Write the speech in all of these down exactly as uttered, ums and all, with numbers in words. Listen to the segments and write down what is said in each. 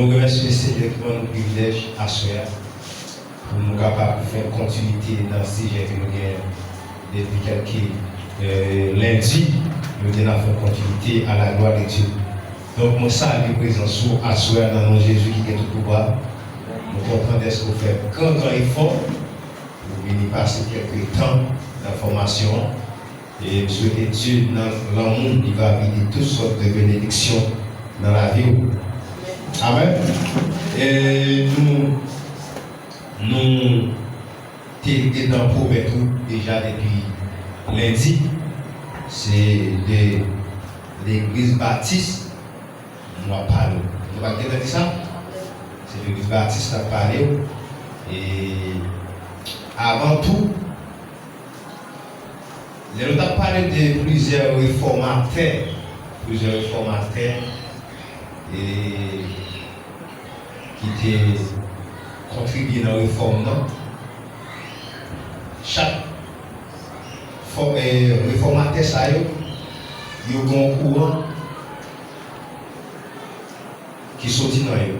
Nou remèsye Senyè ki ban nou privilèj aswè a pou nou kapab fè kontinite nan sijè ke nou gen depi kèlke, eh, lendi. Nou gen ap fè kontinite à la gloire de Dieu. Donk, mwen salye prezans ou aswè a nan non Jezi ki gen tout pouvwa. Nou kontan dèske w fè gran, gran efò. Ou vini pase kèlke tan nan fòmasyon an. E m swete Dye nan lanmou li va vide tout sòt de benediksyon nan lavi w. Amèn. E nou, nou te gentan pwomèt ou deja depi lendi. Se de legliz batis nou ap pale w. Nou pa t gentan di sa? Se legliz batis n ap pale w. E avan tou, lè nou t ap pale de plizyè refòmatè, plizyè refòmatè, e, ki te kontribye nan refòm nan, chak fò-, e, refòmatè sa yo, yo gen yon kouran ki soti nan yo,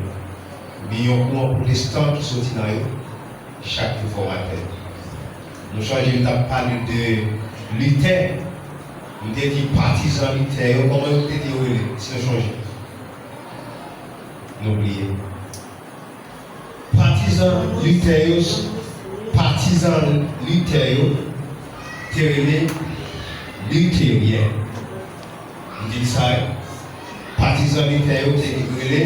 oubyen yon kouran pwotestan ki soti nan yo, chak refòmatè. Nou chonje m t ap pale de Luther, m te di patizan Luther yo, kòman yo te di yo rele, si nou chonje? Nou bliye. Patizan Luther yo, patizan Luther yo te rele Literyen. M di sa, patizan Luther yo te rele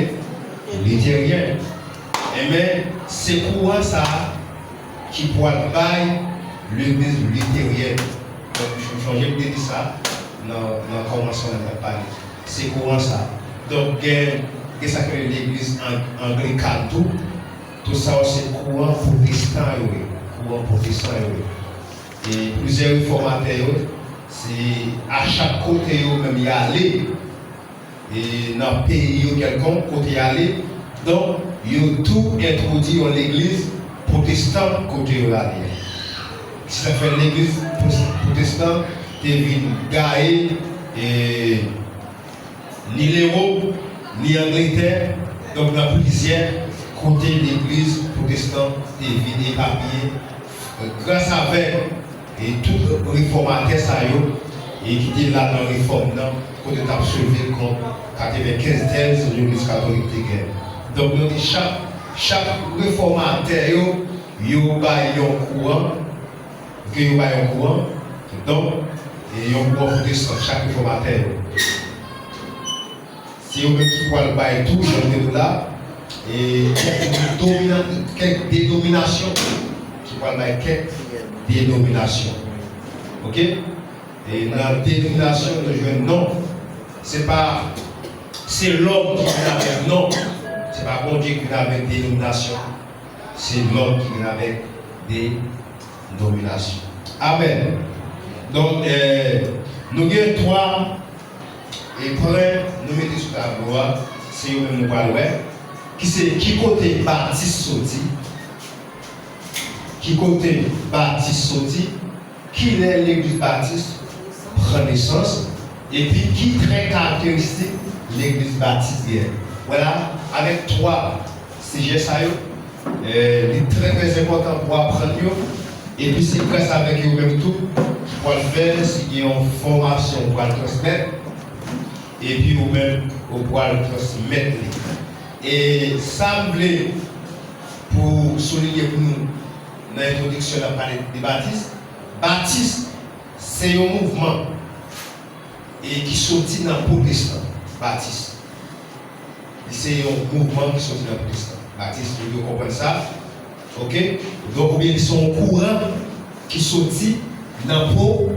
Literyen. Enben, se kouran sa a ki pral bay legliz literyen. Donk, m chonje m te di sa nan, nan kòmansman nan pale. Se kouran sa. Donk, gen, gen sa k rele legliz ang-, anglikan tou. Tout sa yo se kouran pwotestan yo ye. Kouran pwotestan yo ye. E plizyè refòmatè yo, se a chak kote yo menm y ale, e nan peyi yo kèlkonk kote y ale, donk, yo tou entwodui yon legliz pwotestan kote yo ale. Se sa k fè legliz pwotestan te vin gaye, e, ni Lewòp, ni Angletè. Donk, nan plizyè kote legliz pwotestan te vin epapiye, gras avèk, e, tout refòmatè sa yo, e, ki te la nan refòm nan, kote yo t ap soulve kont katrevenkenz tèz legliz katolik te gen. Donk, nou di chak, chak refòmatè yo, yo bay yon kouran, ke yo bay yon kouran, donk, e yon kouran pwotestan, chak refòmatè yo. Se yo menm ki pral bay tou, jan m te di w la, e kèk domina-, kèk denominasyon, ki pral bay kèk denominasyon. Oke? E nan denominasyon, nou jwenn non. Se pa, se lòm ki vin avèk non. Se pa Bondye ki vin avèk denominasyon. Se lòm ki vin avèk denominasyon. Amèn. Donk, eh, nou gen twa, eh, pwen nou mete sou tablo a, se yo menm nou pral wè. Ki se, ki kote batis soti? Ki kote batis soti? Kilè legliz batis pran nesans? Epi ki trè karakteristik legliz batis gen? Vwala, avèk twa sijè sa yo, eh, li trè, trè enpòtan pou aprann yo. Epi se gras avèk yo menm tou ki pral fè si gen yon fòmasyon ou pral transmèt, epi ou menm ou pral transmèt li. E sa m vle pou soulinye pou nou nan entwodiksyon nan pale de batis, batis se yon mouvman, e, ki soti nan pwotestan, batis. Li se yon mouvman ki soti nan pwotestan. Batis, nou dwe konprann sa. Oke? Donk, oubyen li se yon kouran ki soti nan pwo-,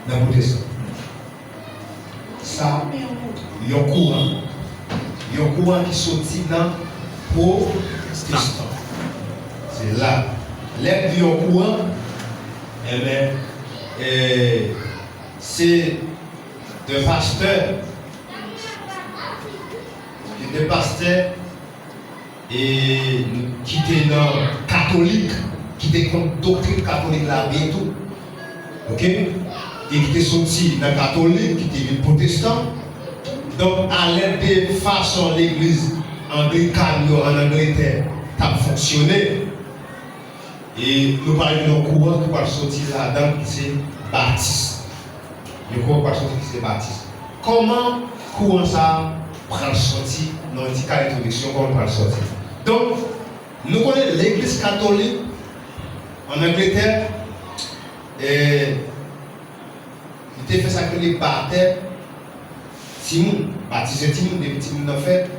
nan pwotestan. Sa, yon kouran. Yon kouran ki soti nan pwotestan. Se la. Lè m di yon kouran, enben, eh, se de pastè, se de pastè e ki te nan katolik, ki te konn doktrin katolik la byen tou. Oke? E ki te soti nan katolik, ki te vin pwotestan. Donk, alèd de fason legliz anglikan yo ann Angletè t ap fonksyone, e nou pral jwenn yon kouran ki pral soti ladan l, ki se batis. Yon kouran ki pral soti ki se batis. Kòman kouran sa a pral soti? Nan yon ti ka entwodiksyon, kòman l pral soti? Donk, nou konnen legliz katolik ann Angletè, e, li te fè sa k rele batèm timoun, batize timoun, depi timoun nan fèt,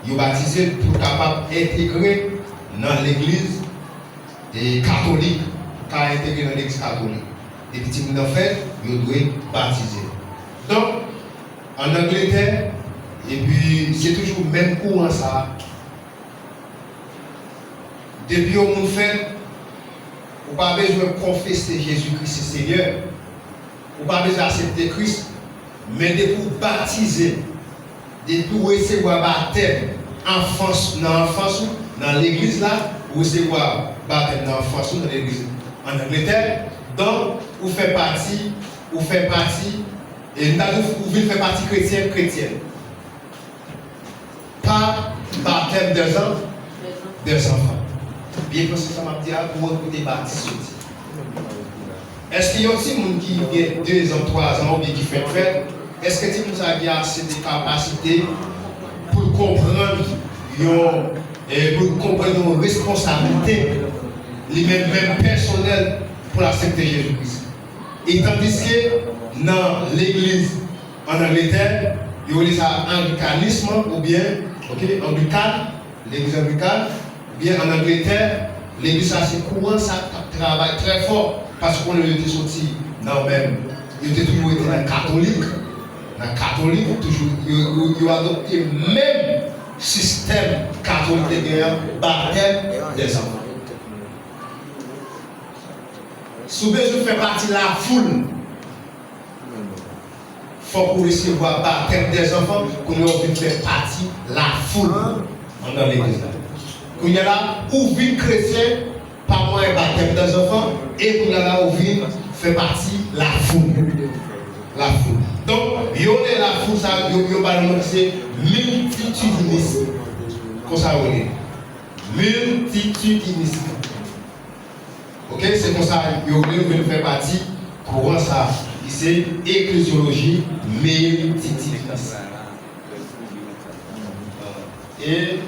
yo batize l pou l kapab entegre nan legliz, e, katolik, pou l ka entegre nan legliz katolik. Depi timoun nan fèt, yo dwe batize. Donk, ann Angletè, epi se toujou menm kouran sa a. Depi yon moun fèt, ou pa bezwen konfese Jezikri se Senyè. Ou pa bezwen aksepte Kris. Men depi w batize, depi w resevwa batèm anfans, nan anfans ou, nan legliz la, ou resevwa batèm nan anfans ou, nan legliz ann Angletè, donk, ou fè pati, ou fè pati, e m ta di w, ou vin fè pati kretyen, kretyèn. Pa batèm dèzan-, dèzanfan. Byen panse sa m ap di a pou wè kote batis soti. Èske yon timoun ki gen dezan, twazan oubyen ki fèk fèt, èske timoun sa a gen ase de kapasite pou l konprann yon, e, pou l konprann yon responsablite li menm, menm pèsonèl, pou l aksepte Jezi Kris? E tandiske nan legliz ann Angletè, yo rele sa anglikanism oubyen, oke, anglikan, legliz anglikan, oubyen ann Angletè, legliz sa se kouran sa k t ap travay trè fò, paske konnen yo te soti nan menm, yo te toujou rete nan katolik, nan katolik, toujou, yo, yo, yo adopte menm sistèm katolik te genyen an, batèm dèzanfan. Si w bezwen fè pati lafoul, fòk ou resevwa batèm dèzanfan, kounye a w vin fè pati lafoul anndan legliz la. Kounye a la, ou vin kretyen pa mwayen batèm dèzanfan, e kounye a la, ou vin fè pati lafoul. Lafoul. Donk, yo rele lafoul sa, yo, yo ba l non ki se miltitidinis. Konsa yo rele. Miltitidinis. Oke, se konsa yo vle vin fè pati kouran sa a, ki se eklezyoloji miltitidinis. E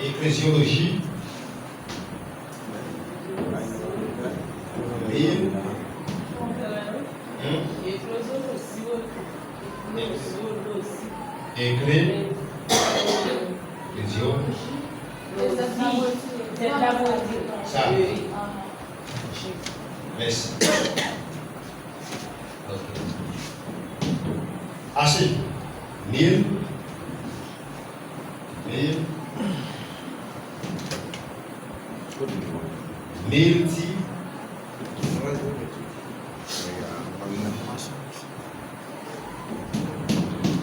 Eklezyoloji. Mil. Hmm? Ekle-, eklezyoloji. Sa. Mèsi. Ok. Ase. Mil. Mil. Milti.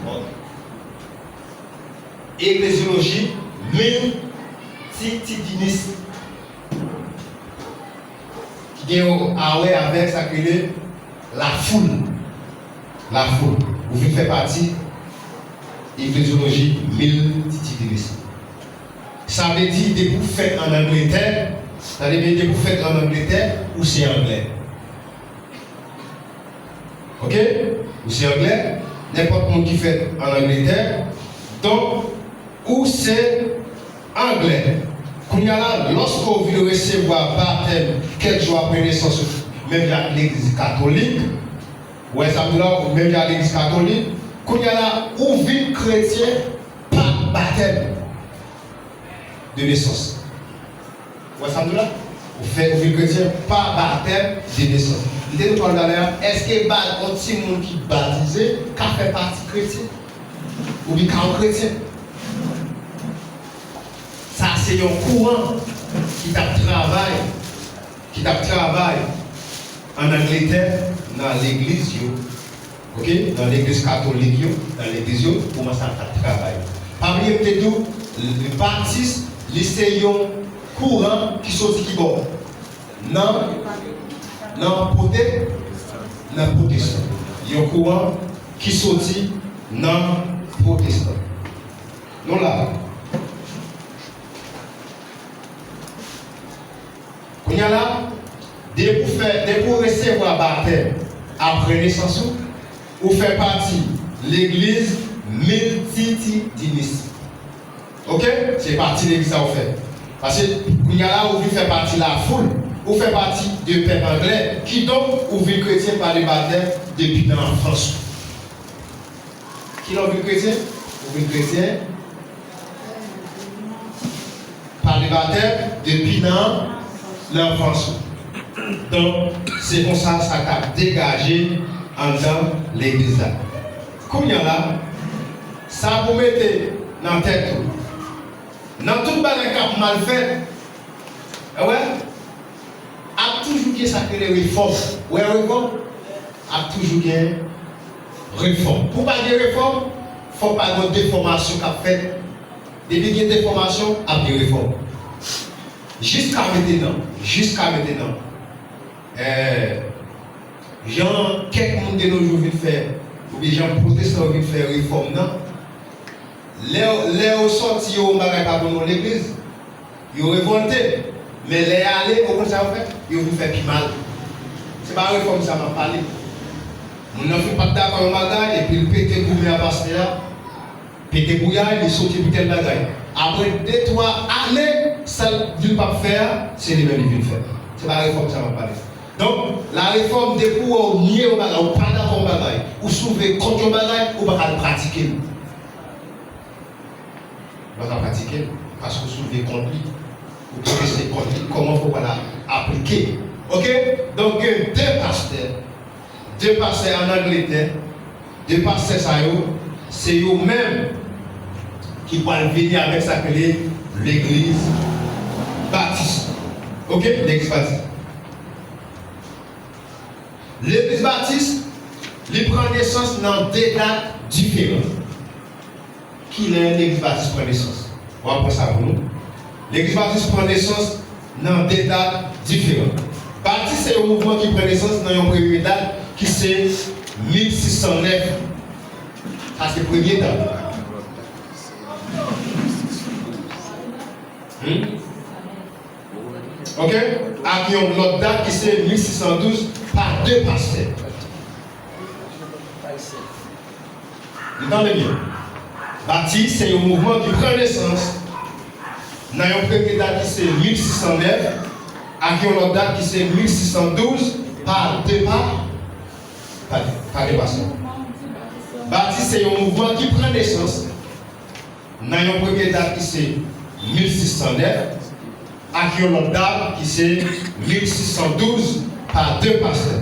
Ok. Eklezyoloji miltitidinis. Ki gen yon a wè avèk sa k rele lafoul. Lafoul. Ou vin fè pati eklezyoloji miltitidinis. Sa vle di, depi w fèt ann Angletè, sa vle di, depi w fèt ann Angletè, ou se anglè. Ok? Ou se anglè, nenpòt moun ki fèt ann Angletè. Donk, ou se anglè. Kounye a la, lòske w vin resevwa batèm kèk jou apre nesans ou, menm jan ak legliz katolik, ou wè sa m di la, menm jan ak legliz katolik, kounye a la, ou vin kretyen pa batèm de nesans. Ou wè sa m di la? Ou fè, ou vin kretyen pa batèm de nesans. M te di w talè a, èske ba-, yon timoun ki batize ka fè pati kretyen? Oubyen ka yon kretyen? Sa se yon kouran ki t ap travay, ki t ap travay ann Angletè nan legliz yo. Ok? Nan legliz katolik yo, nan legliz yo, kouman sa t ap travay. Pa bliye m te di w, Batis, li se yon kouran ki soti ki bò? Nan, nan pwote, nan pwotestan. Yon kouran ki soti nan pwotestan. Nou la. Kounye a la, depi w fè, depi w resevwa batèm apre nesans ou, ou fè pati legliz miltitidinis. Oke? Se pati legliz sa ou fè. Paske kounye a la, ou vin fè pati lafoul, ou fè pati de pèp anglè, kidonk ou vin kretyen pa de batèm depi nan anfans ou. Kilè w vin kretyen? Ou vin kretyen pa de batèm depi nan lanfans ou. Donk, se konsa sa t ap degaje anndan legliz la. Kounye a la, sa pou mete nan tèt ou, nan tout bagay k ap mal fèt, wè, ap toujou gen sa k rele refòm. Wè, refòm? Ap toujou gen refòm. Pou pa gen refòm, fòk pa gen defòmasyon k ap fèt. Depi gen defòmasyon, ap gen refòm. Jiska mentenan, jiska mentenan, eh, jan kèk moun de nos jours vin fè, oubyen jan pwotestan yo vin fè refòm nan, lè, lè yo sòti, yo wè yon bagay pa bon nan legliz, yo revòlte. Men lè y ale, ou konn sa yo fè? Yo vin fè pi mal. Se pa refòm sa m ap pale. Moun nan fin pa t dakò yon bagay, epi l pete goumen a pastè a, pete bouyay, li soti pou tèl bagay. Apre de, twa ane, sa l di l p ap fè a, se li menm li vin fè. Se pa refòm sa m ap pale. Donk, larefòm, depi w wè w nye yon bagay, ou pa dakò yon bagay, ou soulve kont yon bagay, ou pa ka al pratike l. Ou pa ka pratike l, paske ou soulve kont li. Ou pwoteste kont li, kòman fò w pral aplike? Oke? Donk, gen de pastè, de pastè ann Angletè, de pastè sa yo, se yo menm ki pral vini avèk sa k rele legliz batis. Oke? Legliz batis. Legliz batis, li pran nesans nan de dat diferan. Kilè legliz batis pran nesans? W ap pran sa pou nou. Legliz batis pran nesans nan de dat diferan. Batis se yon mouvman ki pran nesans nan yon premye dat ki se mil sis san nèf. Sa se premye dat. Hmm? Oke? Ak yon lòt dat ki se mil sis san douz pa de pastè. Nou tande byen. Batis se yon mouvman ki pran nesans nan yon premye dat ki se mil sis san nèf, ak yon lòt dat ki se mil sis san douz pa de pa, pa, pa de pastè. Batis se yon mouvman ki pran nesans nan yon premye dat ki se mil sis san nèf, ak yon lòt dat ki se mil sis san douz pa de pastè.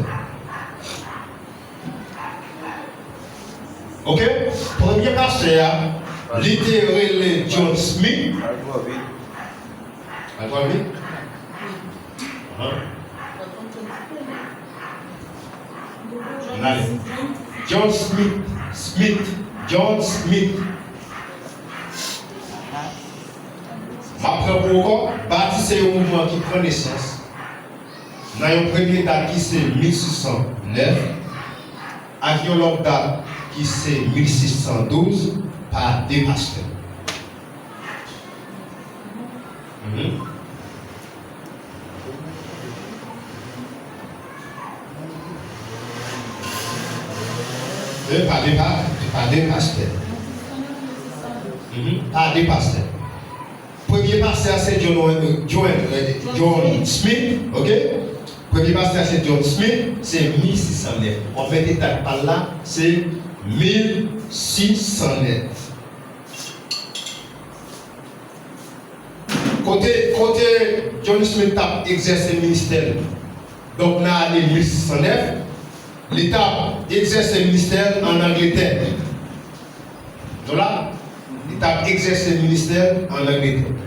Oke? Premye pastè a, li te rele John Smith. Al twò vit. Ahan. Ann ale. John Smith, Smith, John Smith. M ap pran pou ou ankò. Batis se yon mouvman ki pran nesans nan yon premye dat ki se mil sis san nèf, ak yon lòt dat ki se mil sis san douz pa de pastè. Mhm. E pa de pa, pa de pastè. Mhm. Pa de pastè. Premye pastè a se John, John, John Smith, oke? Premye pastè a se John Smith, se mil sis san nèf. W ap mete dat pa l la, se mil sis san nèf. Kote, kote John Smith t ap egzèse ministè l? Donk, nan ane mil sis san nèf, li t ap egzèse ministè l ann Angletè. Nou la, li t ap egzèse ministè l ann Angletè.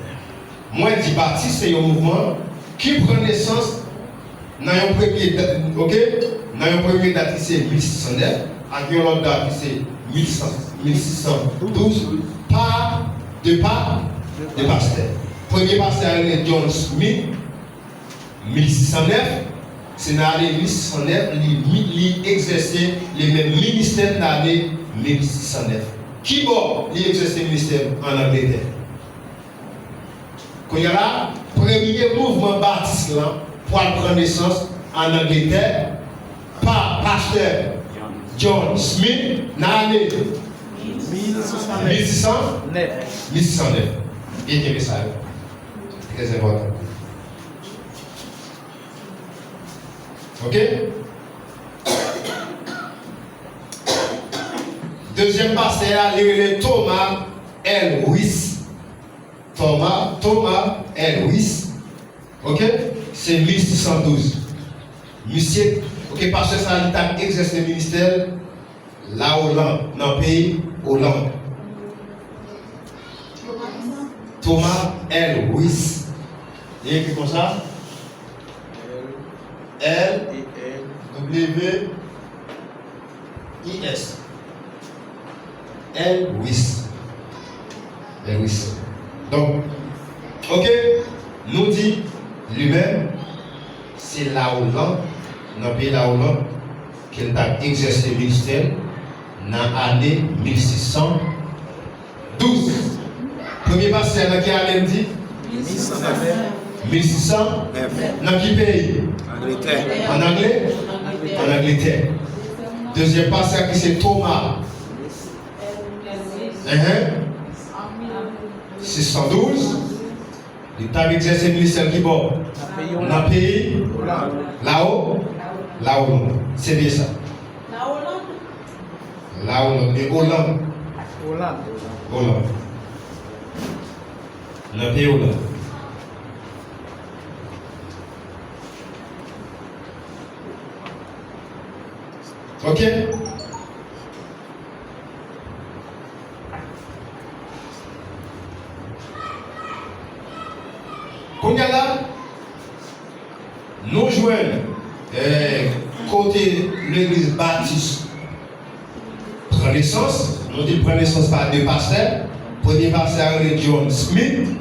Mwen di batis se yon mouvman ki pran nesans nan yon premye dat, oke? Nan yon premye dat ki se mil sis san nèf, ak yon lòt dat ki se mil sis san, mil sis san douz, pa de pa, de pastè. Premye pastè a rele John Smith, mil sis san nèf, se nan ane mil sis san nèf li, li egzèse li menm ministè nan ane mil sis san nèf. Kibò li egzèse ministè ann Angletè? Kounye a la, premye mouvman batis lan pral pran nesans ann Angletè pa pastè John Smith nan ane mil sis san nèf. Mil sis san nèf. Byen kenbe sa yo. Trè enpòtan. Ok? Dezyèm pastè a, li rele Thomas Elwes. Thomas, Thomas Elwes. Ok? Se mil sis san douz. Misye, ok, pastè sa a, li t ap egzèse ministè l la Oland, nan peyi Oland. Thomas Elwes. Li ekri konsa. L W I S. Elwes. Elwes. Donk, ok, nou di li menm, se la Oland, nan peyi la Oland, ke l t ap egzèse ministè l nan ane mil sis san douz. Premye pastè nan ki ane m di? Mil sis san nèf. Nan ki peyi? Angletè. Ann Angle? Ann Angletè. Dezyèm pastè ki se Thomas. Enhen. Sis san douz. Li t ap egzèse ministè l kibò? Nan peyi? La O? La Oland. Se byen sa. La Oland, men Oland. Oland. Oland. Nan peyi Oland. Ok? Kounye a la, nou jwenn, eh, kote legliz batis pran nesans. Nou di l pran nesans pa de pastè. Premye pastè a rele John Smith.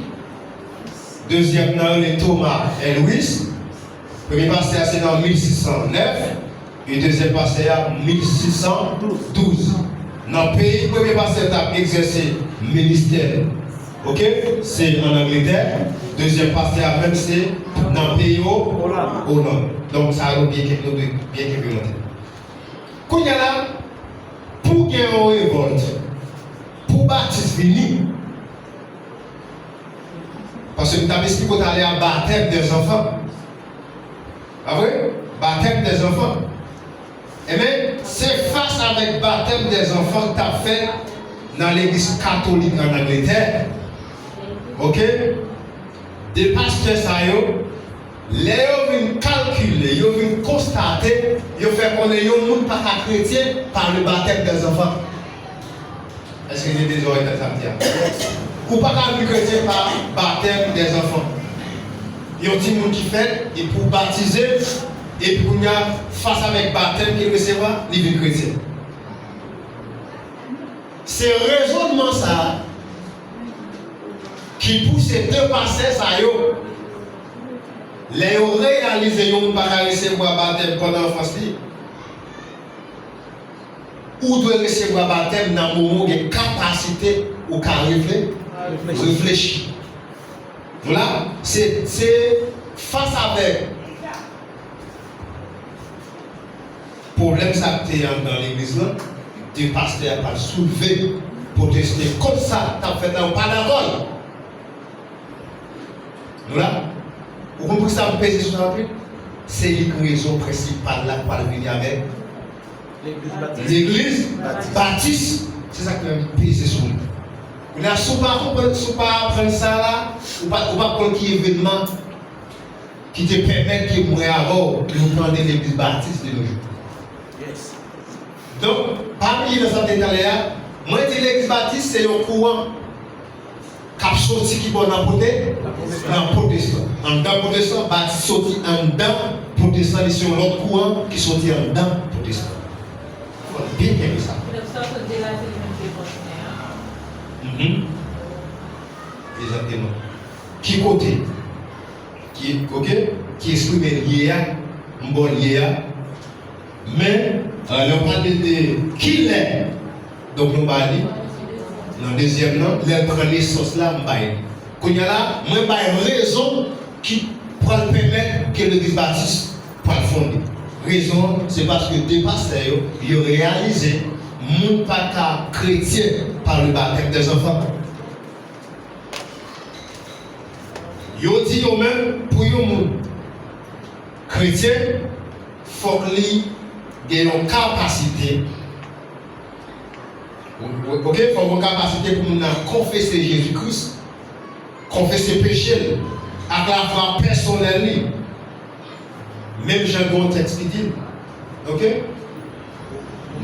Dezyèm nan rele Thomas Elwes. Premye pastè a se nan mil sis san nèf. E dezyèm pastè a, mil sis san douz. Nan peyi premye pastè t ap egzèse ministè l, ok, se ann Angletè. Dezyèm pastè a menm se nan peyi O-, Oland. Donk, sa yo byen kenbe, nou dwe byen kenbe nan tèt. Kounye a la, pou gen yon revòlt, pou batis vini, paske m t ap esplike w talè a, batèm dèzanfan. Pa vre? Batèm dèzanfan. Ebyen, se fas avèk batèm dèzanfan k t ap fèt nan legliz katolik ann Angletè. Ok? De pastè sa yo, lè yo vin kalkile, yo vin konstate, yo fè konnen yon moun pa ka kretyen pa le batèm dèzanfan. Èske n gen dezòrèy nan sa m di a? Ou pa ka vin kretyen pa batèm dèzanfan. Yon timoun ki fèt, epi w batize, epi kounye a, fas avèk batèm ke l resevwa, li vin kretyen. Se rezònman sa a ki pouse de pastè sa yo, lè yo reyalize yon moun pa ka resevwa batèm pandan anfans li, ou dwe resevwa batèm nan moman w gen kapasite ou ka refle-, reflechi. Nou la, se, se fas avèk pwoblèm sa k te anndan legliz lan, de pastè a pral soulve, pwoteste kont sa k ap fèt la, yo pa dakò. Nou la? Ou konn poukisa m peze sou sa anpil? Se li k rezon prensipal la k pral vini avèk legliz batis. Se sa k fè m peze sou li. Kounye a, si w pa konprann, si w pa aprann sa la, ou pa, ou pa konn ki evènman ki te pèmèt ke mwen avè w nou tande legliz batis de nos jours. Donk, pa bliye nan sa m te di talè a, mwen di legliz batis se yon kouran k ap soti kibò nan pwote-, nan pwotestan. Anndan pwotestan, batis soti anndan pwotestan, li se yon lòt kouran ki soti anndan pwotestan. Fò n byen kenbe sa. Mhm. egzakteman. Ki kote? Ki, oke? Ki eksprime lye a, m ba w lye a. Men, euh, lè w pale de kilè, donk nou ba li nan dezyèm nan, lè l pran nesans la, m bay li. Kounye a la, mwen bay rezon ki pral pèmèt ke legliz batis pral fonde. Rezon an, se paske de pastè yo, yo reyalize moun pa ka kretyen pa le baptême des enfants. Yo di yo menm, pou yon moun kretyen, fòk li gen yon kapasite. Oke, fòk yon kapasite pou moun nan konfese Jezi Kris, konfese peche l, ak lafwa pèsonèl li. Menm jan gen yon tèks ki di l, oke?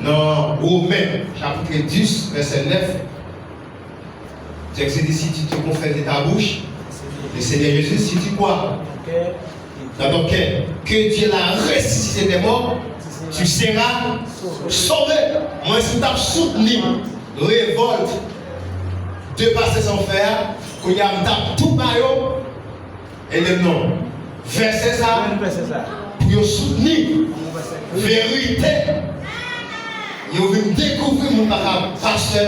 Nan Women, chapitre dix, vèsè nèf, tèks di, si tu te confesses de ta bouche le Seigneur Jésus, si tu crois dans ton cœur que Dieu l'a ressuscité des morts, tu seras sauvé. Mwen, si m t ap soutni revòlt de pastè san fè a, kounye a m t ap tou ba yo, e menm non. Vèsè sa, pou yo soutni verite, yo vin dekouvri moun pa ka pastè,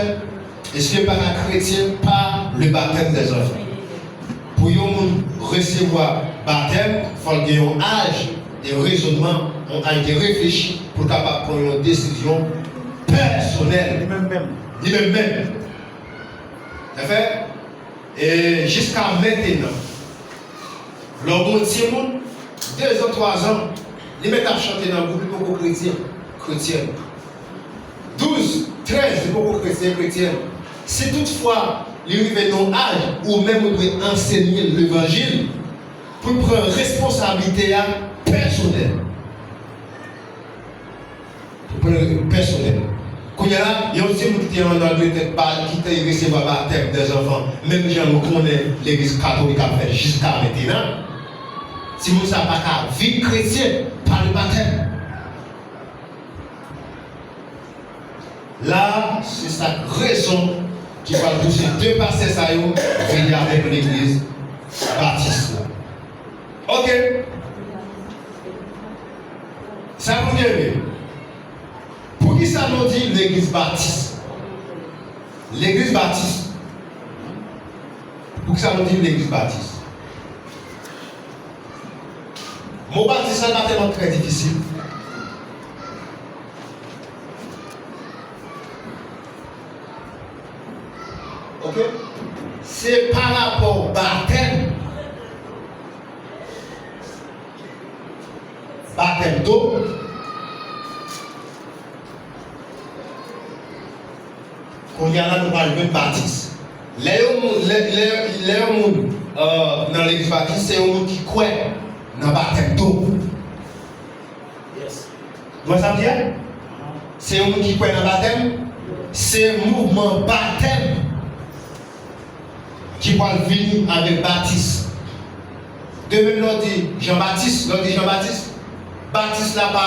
èske pa ka kretyen pa le baptême des enfants. Pou yon moun resevwa batèm, fò l gen yon aj de rezonman, yon aj de reflechi pou l kapab pran yon desizyon pèsonèl. Li menm menm. Li menm menm. Sa fè, e jiska mentenan, lè w gen yon timoun, dezan, twazan, li mèt ap chante nan gwoup, li poko kretyen, kretyèn. Douz, trèz, li poko kretyen, kretyèn. Si toutfwa li rive nan yon aj, ou menm ou dwe ansenye l levanjil pou l pran responsablite a pèsonèl. Pou l pèsonèl. Kounye a la, yon timoun ki te an Angletè, ki te resevwa batèm dèzanfan, menm jan nou konnen legliz katolik ap fè jiska mentenan, timoun sa pa ka vin kretyen pa le batèm. La, se sa k rezon ki pral pouse de pastè sa yo vini avèk legliz batis la. Oke. Sa pou n gen vre. Poukisa nou di legliz batis? Legliz batis. Poukisa nou di legliz batis? Mo batis la pa tèlman trè difisil. Oke? Se pa rapò batèm. Batèm do. Kounye a la, nou pral jwenn batis. Lè yon moun, lè, lè, lè yon moun, euh, nan legliz batis, se yon moun ki kwè nan batèm do. Yes. Nou wè sa m di a? Se yon moun ki kwè nan batèm, se mouvman batèm ki pral vini avèk batis. De menm lè w di Jan Batis, lè w di Jan Batis, batis la pa,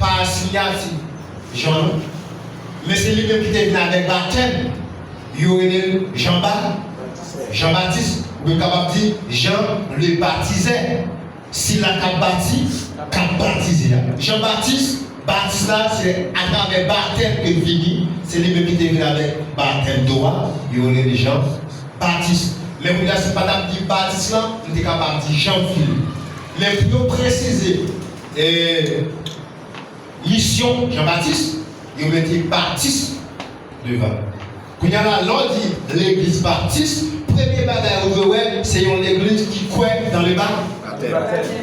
pa siyati Jan non. Men se li menm ki te vin avèk batèm. Yo rele l Jan Ba, Jan Batis, oubyen n kapab di Jan le Batizè. Sila k ap bati, k ap batize a. Jan Batis, batis la, se atravè batèm ke l vini, se li menm ki te vin avèk batèm do a, yo rele l Jan Batis. Men kounye a, si m pa t ap di batis lan, m te kapab di Janvil. Men pou yo presize, e, misyon Jan Batis, yo mete batis devan. Kounye a la, lè w di legliz batis, premye bagay ou dwe wè, se yon legliz ki kwè dans le ba-,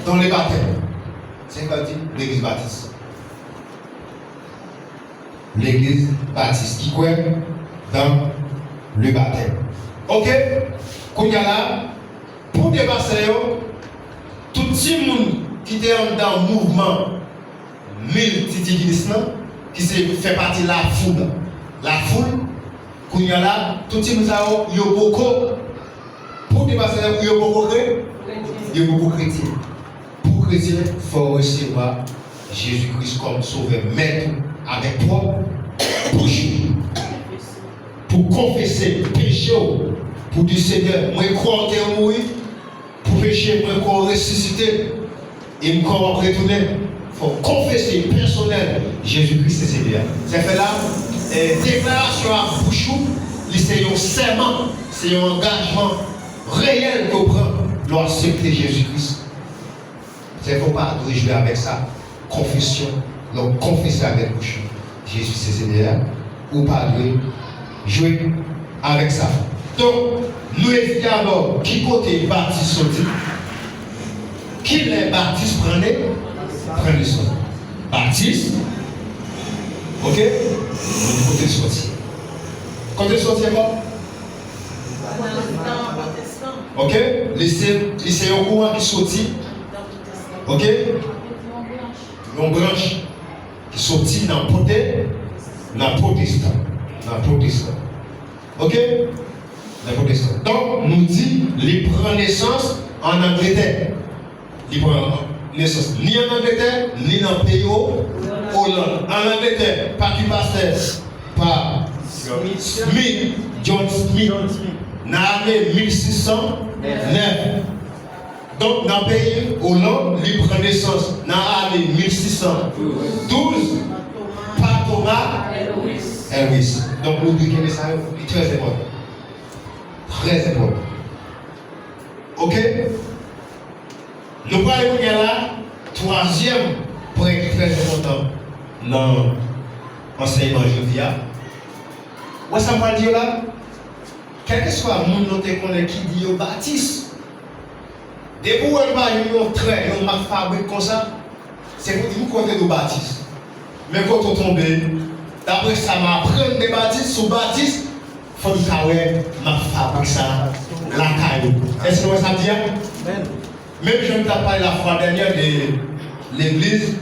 dans le baptême. Se sa k di legliz batis. Legliz batis ki kwè dans le baptême. Oke? Kounye a la, pou de pastè yo, tout timoun ki te anndan mouvman miltidivinis lan, ki se fè pati lafoul, lafoul, kounye a la, tout timoun sa yo, yo poko, pou de pastè yo, yo poko kre-, yo poko kretyen. Pou kretyen, fò w resevwa Jezi Kris kòm Sovè, Mèt ou, avèk pwòp bouch ou, pou konfese peche w, Pou di, Senyè, mwen kwè w te mouri pou peche m, mwen kwè w resisite, e m kwè w ap retounen. Fò w konfese pèsonèl Jezi Kris se Senyè a. Se fè la, eh, deklarasyon ak bouch ou, li se yon sèman, se yon angajman reyèl ke w pran lè w aksepte Jezi Kris. Se fè w pa dwe jwe avèk sa. Konfesyon. Donk, konfese avèk bouch ou Jezi se Senyè a, ou pa dwe jwe avèk sa. Donk, nou etidye abò ki kote batis soti, kilè batis pran ne-, pran nesans. Batis, oke, kote l soti. Kote l soti ankò? Oke, li se, li se yon kouran ki soti, oke, yon branch ki soti nan pwote-, nan pwotestan. Nan pwotestan. Oke? Nan pwotestan. Donk, nou di, li pran nesans ann Angletè. Li pran nesans ni ann Angletè, ni nan peyi O-, Oland. Ann Angletè, pa ki pastè? Pa Smith, John Smith. Nan ane mil sis san nèf. Donk, nan peyi Oland, li pran nesans nan ane mil sis san douz pa Thomas Helwys. Donk, nou dwe kenbe sa yo, li trè enpòtan. Trè enpòtan. Oke? Nou prale kounye a la, twazyèm pwen ki trè enpòtan nan ansèyman jodi a. Wè sa m pral di yo la? Kèlkeswa moun nou te konnen ki di yo batis, depi w wè l pa jwenn yon trè, yon mak fabrik konsa, se pou di m kote nou batis. Men kote w tonbe, daprè sa m aprann de batis, sou batis, fò n ka wè mak fabrik sa lakay ou. Èske nou wè sa m di a? Menm jan m t ap pale lafwa dènyè de legliz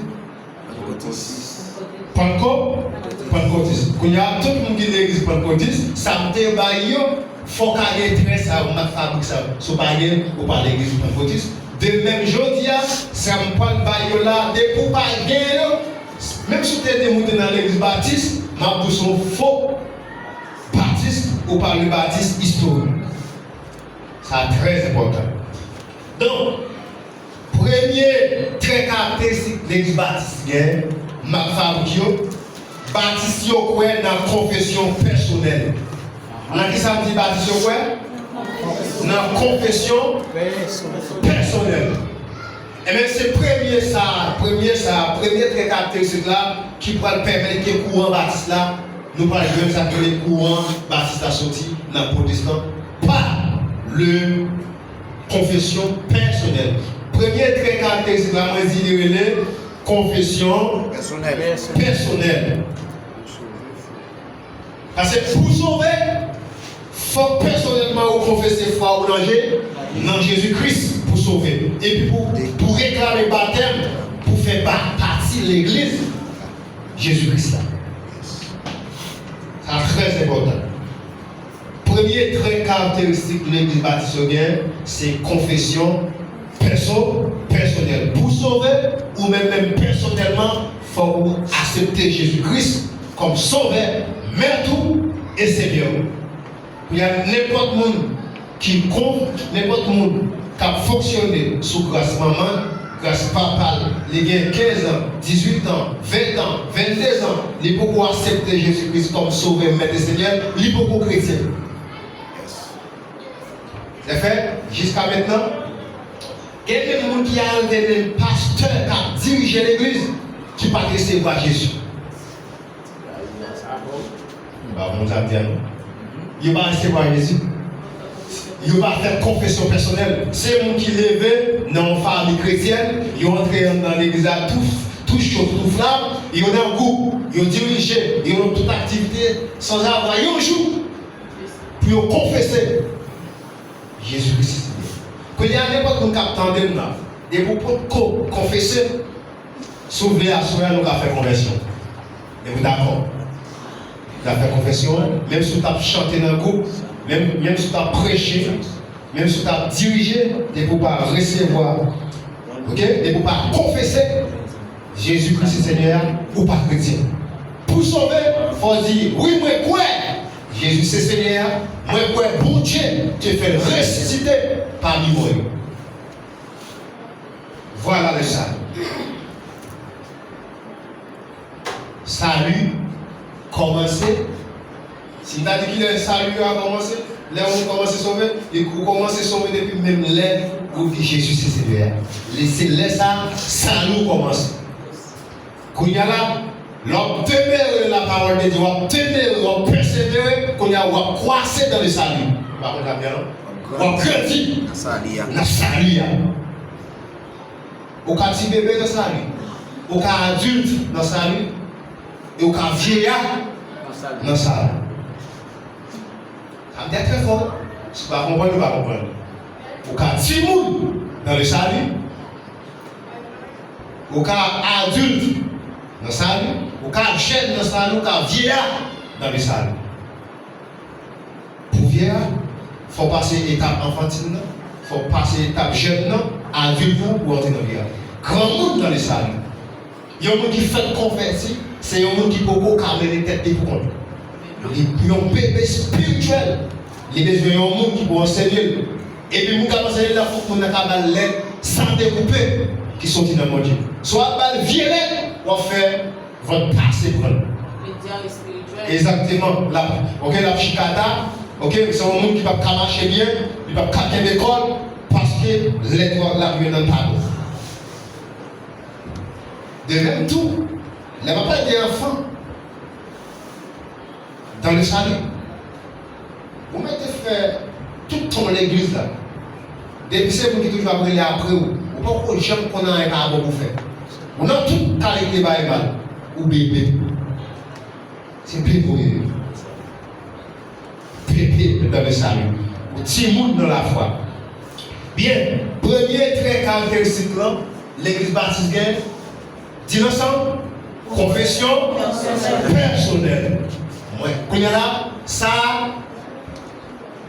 Pantko-, Pantkotis. Kounye a, tout moun ki legliz Pantkotis, sa m te bay yo, fò w ka gen trè sa yo, mak fabrik sa yo. Si w pa gen, ou pa legliz Pantkotis. De menm, jodi a, sa m pral bay yo la, depi w pa gen yo, menm si w te demoute nan legliz batis, m ap di w se yon fo batis, ou pa le batis istorik. Sa trè enpòtan. Donk, premye trè karakteristik legliz batis gen, mak fabrik yo, batis yo kwè nan konfesyon pèsonèl. Nan ki sa m di batis yo kwè? Nan konfesyon pèsonèl. Ebyen, se premye sa, premye sa, premye trè karakteristik la ki pral pèmèt ke kouran batis la, nou pral jwenn sa ki rele kouran batis la soti nan pwotestan, pa le konfesyon pèsonèl. Premye trè karakteristik la, mwen di li rele konfesyon pèsonèl. Paske pou sove, fòk pèsonèlman ou konfese fwa ou nan Je-, nan Jezi Kris pou sove. Epi pou, pou reklame batèm, pou fè pa-, pati legliz Jezi Kris la. Sa trè enpòtan. Premye trè karakteristik legliz batis yo gen, se konfesyon pèso-, pèsonèl. Pou sove, ou menm menm pèsonèlman, fòk ou aksepte Jezi Kris kòm Sovè, Mèt ou e Senyè ou. Kounye a, nenpòt moun ki kon-, nenpòt moun k ap fonksyone sou gras manman, gras papa l, li gen kenz an, dizuit an, ven an, venndezan, li poko aksepte Jezi Kris kòm Sovè, Mèt e Senyè l, li poko kretyen. Sèfè, jiska mentnan, gen menm moun ki arive menm pastè k ap dirije legliz ki pa t resevwa Jezi. M pa konn sa m di a non. Yo pa resevwa Jezi. Yo pa fè konfesyon pèsonèl. Se moun ki leve nan yon fanmi kretyèn, yo antre anndan legliz la tou, tou cho, tou flam, yo nan gwoup, yo dirije, yo nan tout aktivite, sanzavwa yon jou pou yo konfese Jezi Kris se Senyè. Kounye a, nenpòt moun k ap tande m nan, depi w potko konfese, si w vle aswè a, nou ka fè konvèsyon. Depi w dakò, nou ka fè konfèsyon an, menm si w t ap chante nan gwoup, menm, menm si w t ap preche, menm si w t ap dirije, depi w pa resevwa, oke, depi w pa konfese Jezi Kris se Senyè a, ou pa kretyen. Pou sove, fò w di, wi, mwen kwè Jezi se Senyè a, mwen kwè Bondye te fè l resisite pami mò yo. Vwala le sali. Sali kòmanse. Si m ta di kilè sali a kòmanse, lè yon moun kòmanse sove, li ou kòmanse sove depi menm lè ou di Jezi se Senyè a. Li se lè sa a, sali w kòmanse. Kounye a la, lè w ap demere nan lapawòl de Dye, w ap demere, w ap pèsevere, kounye a w ap kwase dan le sali. M pa konn sa m di a non. W ap grandi nan sali a. Nan sali a. Ou ka ti bebe nan sali. Ou ka adilt nan sali. E ou ka vyeya nan sali. Sa m di a trè fò. Si w pa konprann, ou pa konprann. Ou ka timoun nan le sali. Ou ka adilt nan sali. Ou ka jèn nan sali. Ou ka vyeya nan le sali. Pou vye a, fò w pase etap anfantil nan, fò w pase etap jèn nan, adilt nan, pou w antre nan vye a. Granmoun nan le sali. Yon moun ki fèk konvèti, se yon moun ki poko ka mennen tèt li pou kont li. Li yon bebe espirityèl. Li bezwen yon moun ki pou ansenye l. Epi moun k ap ansenye l la, fòk moun nan ka ba l lèt san dekoupe ki soti nan Bondye. Si w ap ba l vye lèt, w ap fè vant pase pran l. Egzakteman. L ap, ok, l ap chita ata, ok, se yon moun ki p ap ka mache byen, li p ap ka kenbe kò l, paske lèt w ap, l ap jwenn nan pa bon. De menm tou, lè m ap pale de anfan, dans le salut, ou mèt fè tout tan w legliz la. Depi se moun ki toujou ap rele apre w, ou poko janm konn anyen pa bon pou fè. Ou nan tout kalite bagay mal. Ou bebe. Se bebe w ye. Bebe dans le salut. Ou timoun nan lafwa. Byen, premye trè karakteristik lan, legliz batis gen, di l ansanm, konfesyon pèsonèl. Mwen, kounye a la, sa a,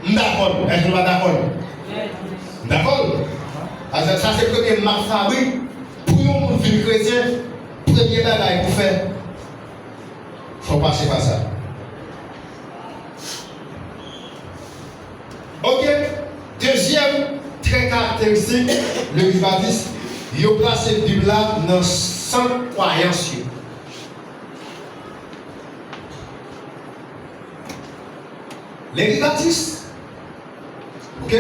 m dakò l. Èske nou pa dakò l? M dakò l. Paske sa se premye mak fabrik pou yon moun vin kretyen, premye bagay pou fè, fò w pase pa sa. Ok. Dezyèm trè karakteristik legliz batis, yo plase Bib la nan sant kwayans yo. Legliz batis, ok,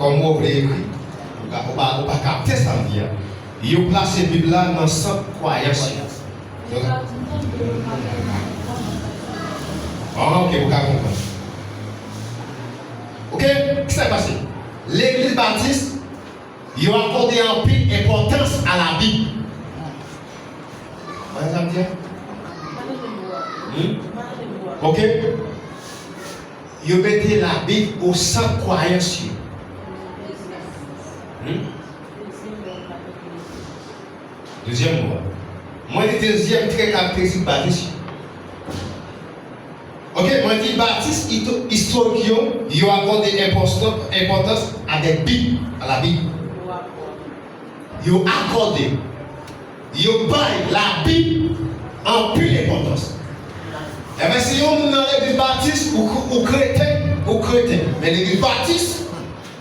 kòm ou vle ekri, ou pa, ou pa, ou pa kapte sa m di a. Yo plase Bib la nan sant kwayans yo. Ah, ok, ou ka konprann. Ok, kisa k pase? Legliz batis, yo akòde anpil enpòtans a Labib. Ou konprann sa m di a? Hmm? Ok. Yo mete Labib o sant kwayans yo. Hmm? Dezyèm mo a. Mwen di dezyèm trè karakteristik batis yo. Ok, mwen di batis ito-, istorik yo, yo akòde enpòstan-, enpòtans avèk Bib, a Labib. Yo akòde, yo bay Labib anpil enpòtans. Enben, si yon moun nan legliz batis, ou, ou kreten, ou kreten. Men legliz batis,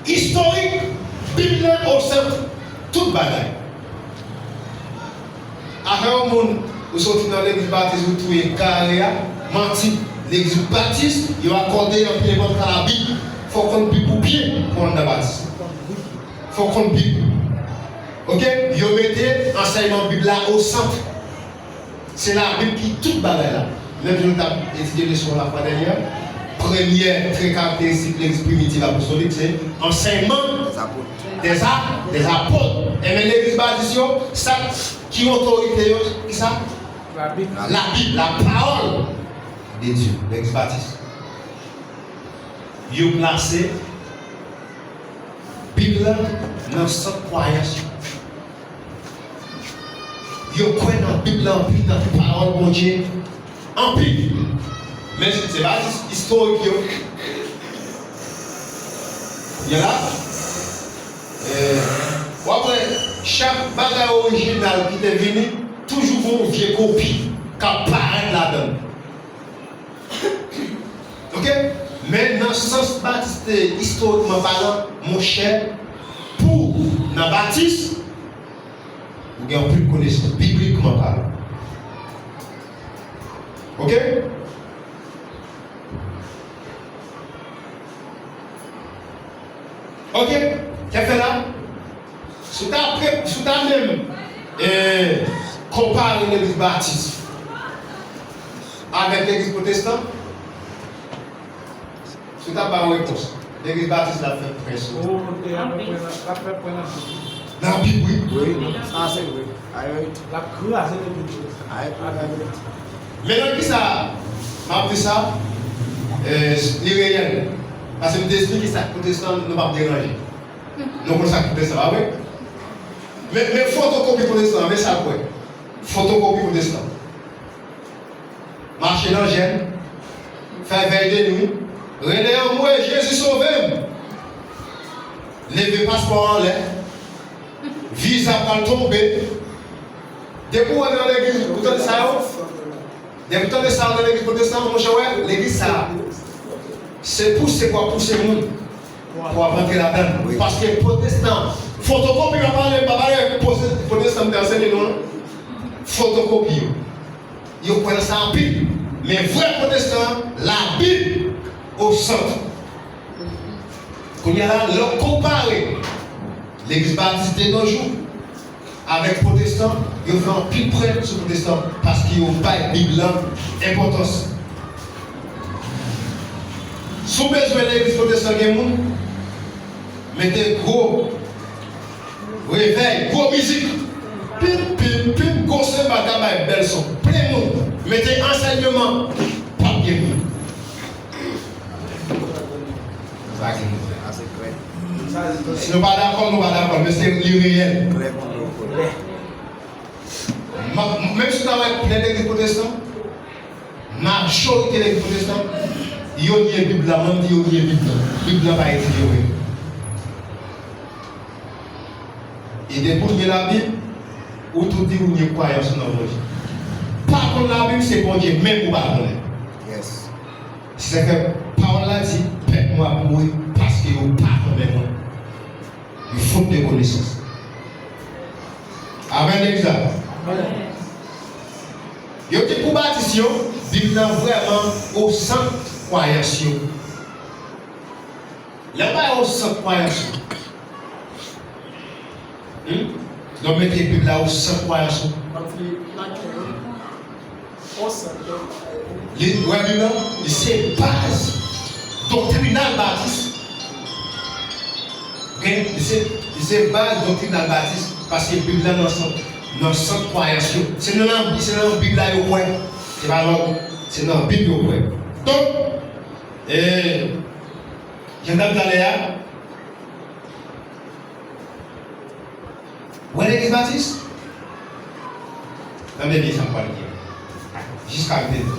istorik, Bib la o sant tout bagay. Afè yon moun, ou soti nan legliz batis, ou touye kare a, manti. Legliz batis, yo akòde anpil enpòtans a Labib. Fò w konn Bib ou byen pou w anndan batis. Fò w konn Bib. Ok? Yo mete ansèyman Bib la o sant. Se Labib ki tout bagay la. Menm jan nou t ap etidye leson lafwa dènyè, premyè trè karakteristik legliz primitiv apostolik se ansèyman dè za-, dè zapot. Enben legliz batis yo, sa ki otorite yo, ki sa? Labib, la pawòl de Dye, legliz batis. Yo plase Bib la nan sant kwayans yo. Yo kwè nan Bib la anpil, nan pawòl Bondye anpil. Men se pa jis istorik yo. Kounye a la, eh, w ap wè chak bagay orijinal ki te vini, toujou gen yon vye kopi k ap parèt ladan l. Ok? Sans batis te, istorikman palan, monchè, pou w nan batis, ou gen anpil konesans, biblikman palan. Oke? Oke? Sa k fè la? Si w ta pre-, si w ta menm, eh, konpare legliz batis avèk legliz pwotestan, si w ta ba yon repons, legliz batis la fè pwen sou. Oh, ok, l ap fè pwen nan, l ap fè pwen nan Bib. Nan Bib, wi. Wi, sa se vre. L ap kraze legliz pwotestan. Men nan kisa m ap di sa, eh, li reyèl. Paske m te esplike sa k pwotestan, nou p ap deranje. Nou konn sa k pwotestan, pa vre? Men, men fotokopi pwotestan, men sa l kwè. Fotokopi pwotestan. Mache nan jèn, fè vèy de nwi, rele anmwe, Jezi sove m! Leve paspò anlè, viza pral tonbe. Depi w wè nan legliz, ou tande sa yo? Depi w tande sa yo nan legliz pwotestan, monchè, wè, legliz sa a, se pouse pou ap pouse moun. Pou w ap rantre ladan l. Wi. Paske pwotestan, fotokopi, m pa pale, m pa pale pwote-, pwotestan m te ansenye nou an. Fotokopi yo. Yo kwè nan sa anpil. Men vrè pwotestan, Labib o sant. Kounye a la, lè w konpare legliz batis de nos jours, avèk pwotestan, yo fè anpil prèt sou pwotestan paske yo bay Bib la enpòtans. Si w bezwen legliz pwotestan gen moun, mete gwo revèy, gwo mizik. Pim, pim, pim, gwo senbal k ap bay bèl son. Plen moun. Mete ansèyman, p ap gen moun. Pa gen moun. Sa se klè. Si nou pa dakò, nou pa dakò, men se li reyèl. Klè kon dlo. Ma-, menm si w ta wè plen legliz pwotestan, majorite legliz pwotestan, yo nye Bib la, mwen m di yo nye Bib la. Bib la pa etidye vre. E depi w nye Labib, ou tou di ou nye kwayans ou nan Bondye. Pa konn Labib, se Bondye menm ou pa konnen. Yes. Se sa k fè pawòl la di, pèp mwen ap mouri paske yo pa konnen mwen. Yon fot de konesans. Amèn, legliz la. Yo di pou batis yo, Bib nan vrèman o sant kwayans yo. Lè w bay o sant kwayans yo. Hmm? Lè w mete Bib la o sant kwayans yo. Li, wè, Bib la, li se baz doktrinal batis. Oke? Li se, li se baz doktrinal batis. Paske Bib la nan sant, nan sant kwayans yo. Se nan, se nan Bib la yo kwè. Se pa lòt, se nan Bib yo kwè. Donk, e, jan m t ap di talè a, Wè legliz batis? Tande byen sa m pral di a. Jiska m te di.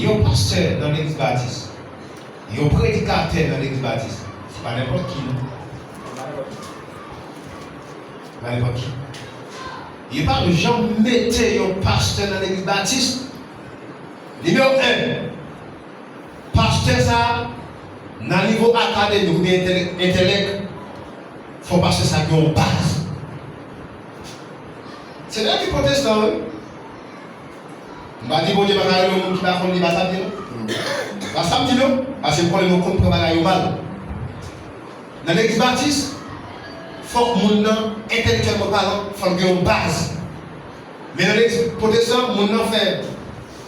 Yon pastè nan legliz batis, yon predikatè nan legliz batis, se pa nenpòt ki, non. Se pa nenpòt ki. Yo pa janm mete yon pastè nan legliz batis. Nimewo en, pastè sa a, nan nivo akademik oubyen entèlèk, entèlèk, fò pastè sa a gen yon baz. Se legliz pwotestan, wi. M pa di Bondye pa ka rele yon moun ki pa konn li, pa sa m di, non. Pa sa m di, non. Paske m konnen nou konn pran bagay yo mal. Nan legliz batis, fòk moun nan, entèlektyèlman palan, fò l gen yon baz. Men nan legliz pwotestan, moun nan fè,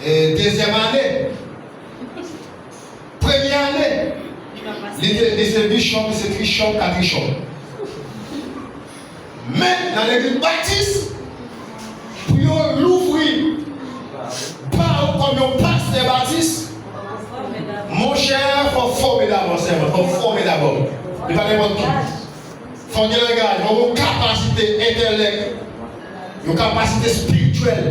eh, dezyèm ane. Premye ane, li te, li se bichòp, li se trichòp, katrichòp. Men, nan legliz batis, pou yo louvri ba w kòm yon pastè batis, monchè, fò w fòme dabò, sèman, fò w fòme dabò. Li pa nenpòt ki. Fò w gen langaj, fò w gen yon kapasite entèlèk, yon kapasite espirityèl.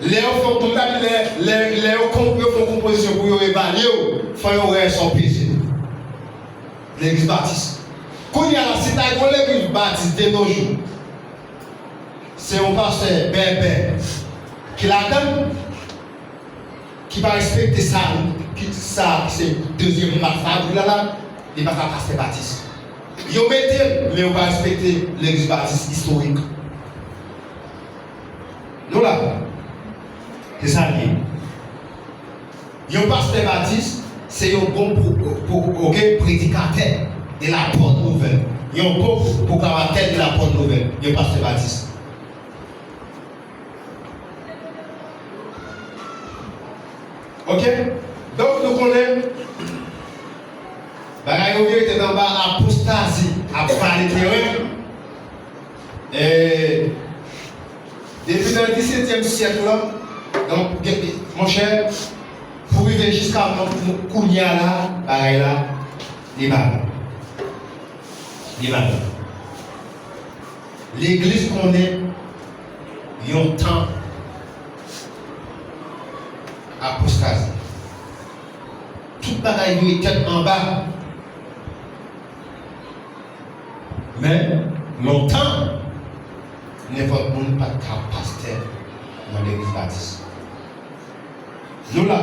Lè yo fè, kòm m ta di, lè, lè, lè yo kon-, yo fè yon konpozisyon pou yo evalye w, fò yo wè èske w peze. Legliz batis. Kounye a la, si ta gen yon legliz batis de nos jours, se yon pastè bèbè ki ladan l, ki pa respekte sa, Ki sa ki se dezyèm mak fabrik la la, li pa ka pastè batis. Yo mete l, men yo pa respekte legliz batis istorik. Nou la. Se sa l ye. Yon pastè batis, se yon bon pro- pro- ok, predikatè de la bòn nouvèl. Yon bon pwoklamatè de la bòn nouvèl. Yon pastè batis. Ok? Donk, nou konnen bagay yo vire tèt anba, apostazi ap vale teren. E, depi nan disetyèm syèk la, donk, gen- monchè, pou rive jiska nou- nou- kounye a la, bagay la, li pa bon. Li pa bon. Legliz konnen yon tan apostazi. Tout bagay vire tèt anba. Men, lontan, nenpòt moun pa t ka pastè nan legliz batis. Nou la.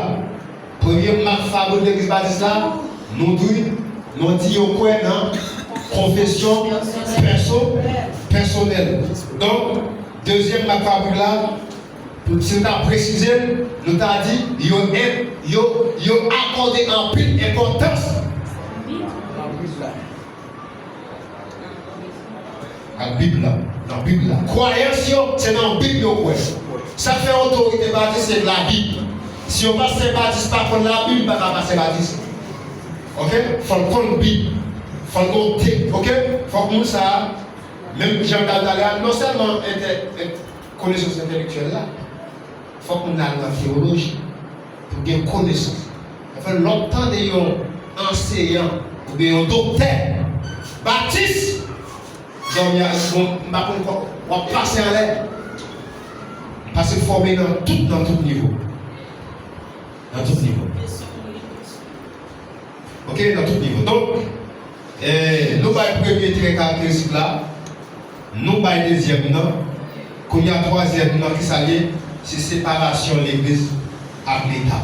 Premye mak fabrik legliz batis la, nou di, nou di yo kwè nan konfesyon pèso- pèsonèl. Donk, dezyèm mak fabrik la, pou- si nou ta presize l, nou ta di yo en- yo yo akòde anpil enpòtans ak Bib la, nan Bib la. Kwayans yo, se nan Bib yo kwè. Sa k fè otorite batis se Labib. Si yon pastè batis pa konn Labib, li pa ka pastè batis. Ok? Fò l konn Bib. Fò l gon tek. Ok? Fòk moun sa a, menm jan m t ap di talè a, non sèlman entè- ent- konesans entèlektyèl la, fòk moun nan al nan teyoloji pou gen konesans. Anfen, lè w ap tande yon anseyan oubyen yon doktè batis, zòmya, bon, m pa konn kò, w ap pase anlè. Pase fòme nan tout, nan tout nivo. Nan tout nivo. Ok, nan tout nivo. Donk, eh, nou bay premye trè karakteristik la, nou bay dezyèm nan, kounye a twazyèm nan, ki sa l ye? Se separasyon legliz ak Leta.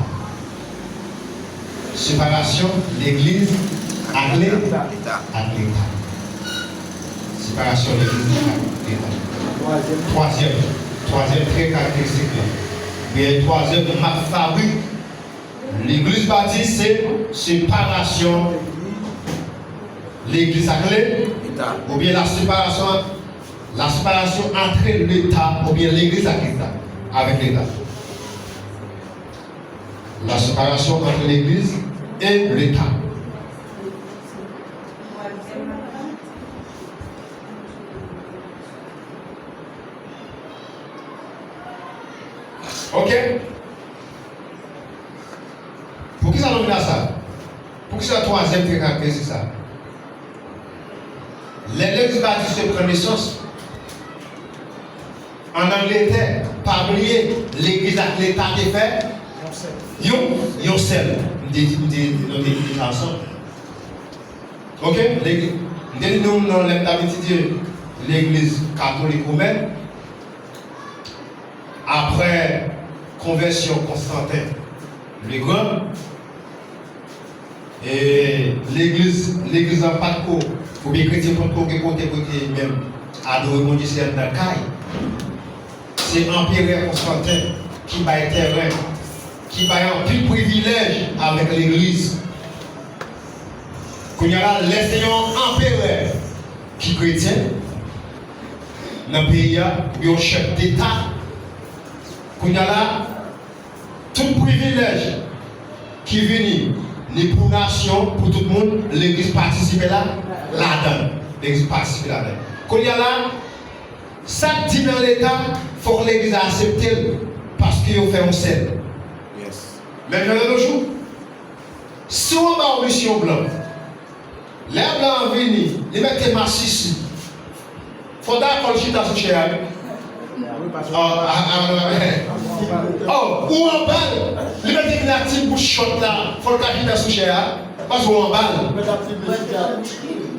Separasyon legliz ak Le- ak Leta. Separasyon legliz ak Leta. Twazyèm, twazyèm trè karakteristik la. Oubyen twazyèm mak fabrik legliz batis se separasyon legliz ak Le- Leta. Oubyen la separasyon, la separasyon antre Leta oubyen legliz ak Leta, avèk Leta. La separasyon antre legliz e Leta. Ok? Poukisa nou vin a sa? Poukisa twazyèm trè karakteristik sa? Lè legliz batis te pran nesans, ann Angletè, pa bliye, legliz ak Leta te fè yon, yon sèl. M te di, m te, nou te di sa ansanm. Ok? Legliz, m te di nou non lè m t ap etidye legliz katolik womèn. Apre konvèsyon Konstantin le Grand, e legliz, legliz la pa t ko, oubyen kretyen pa t ko gen kote pou te menm adore Bondye, se anndan kay. Se anperè Konstantin ki bay tèren, ki bay anpil privilèj avèk legliz. Kounye a la, lè se yon anperè ki kretyen nan peyi a, oubyen yon chèf deta, kounye a la, tout privilèj ki vini, ni pou nasyon, pou tout moun, legliz patisipe la, ladan. Legliz patisipe ladan. Kounye a la, sa k di nan Leta, fòk legliz la aksepte l, paske yo fè yon sèl. Yes. Men jodi a nos jours, si w anba yon misyon blan, lè blan an vini, li mete masisi, fò w dakò l chita sou chè a, wi. Ah, ah, ah, ah, oh, ou anba l, li mete vin ak ti bout chòt la, fò l ka chita sou chè a, paske ou anba l.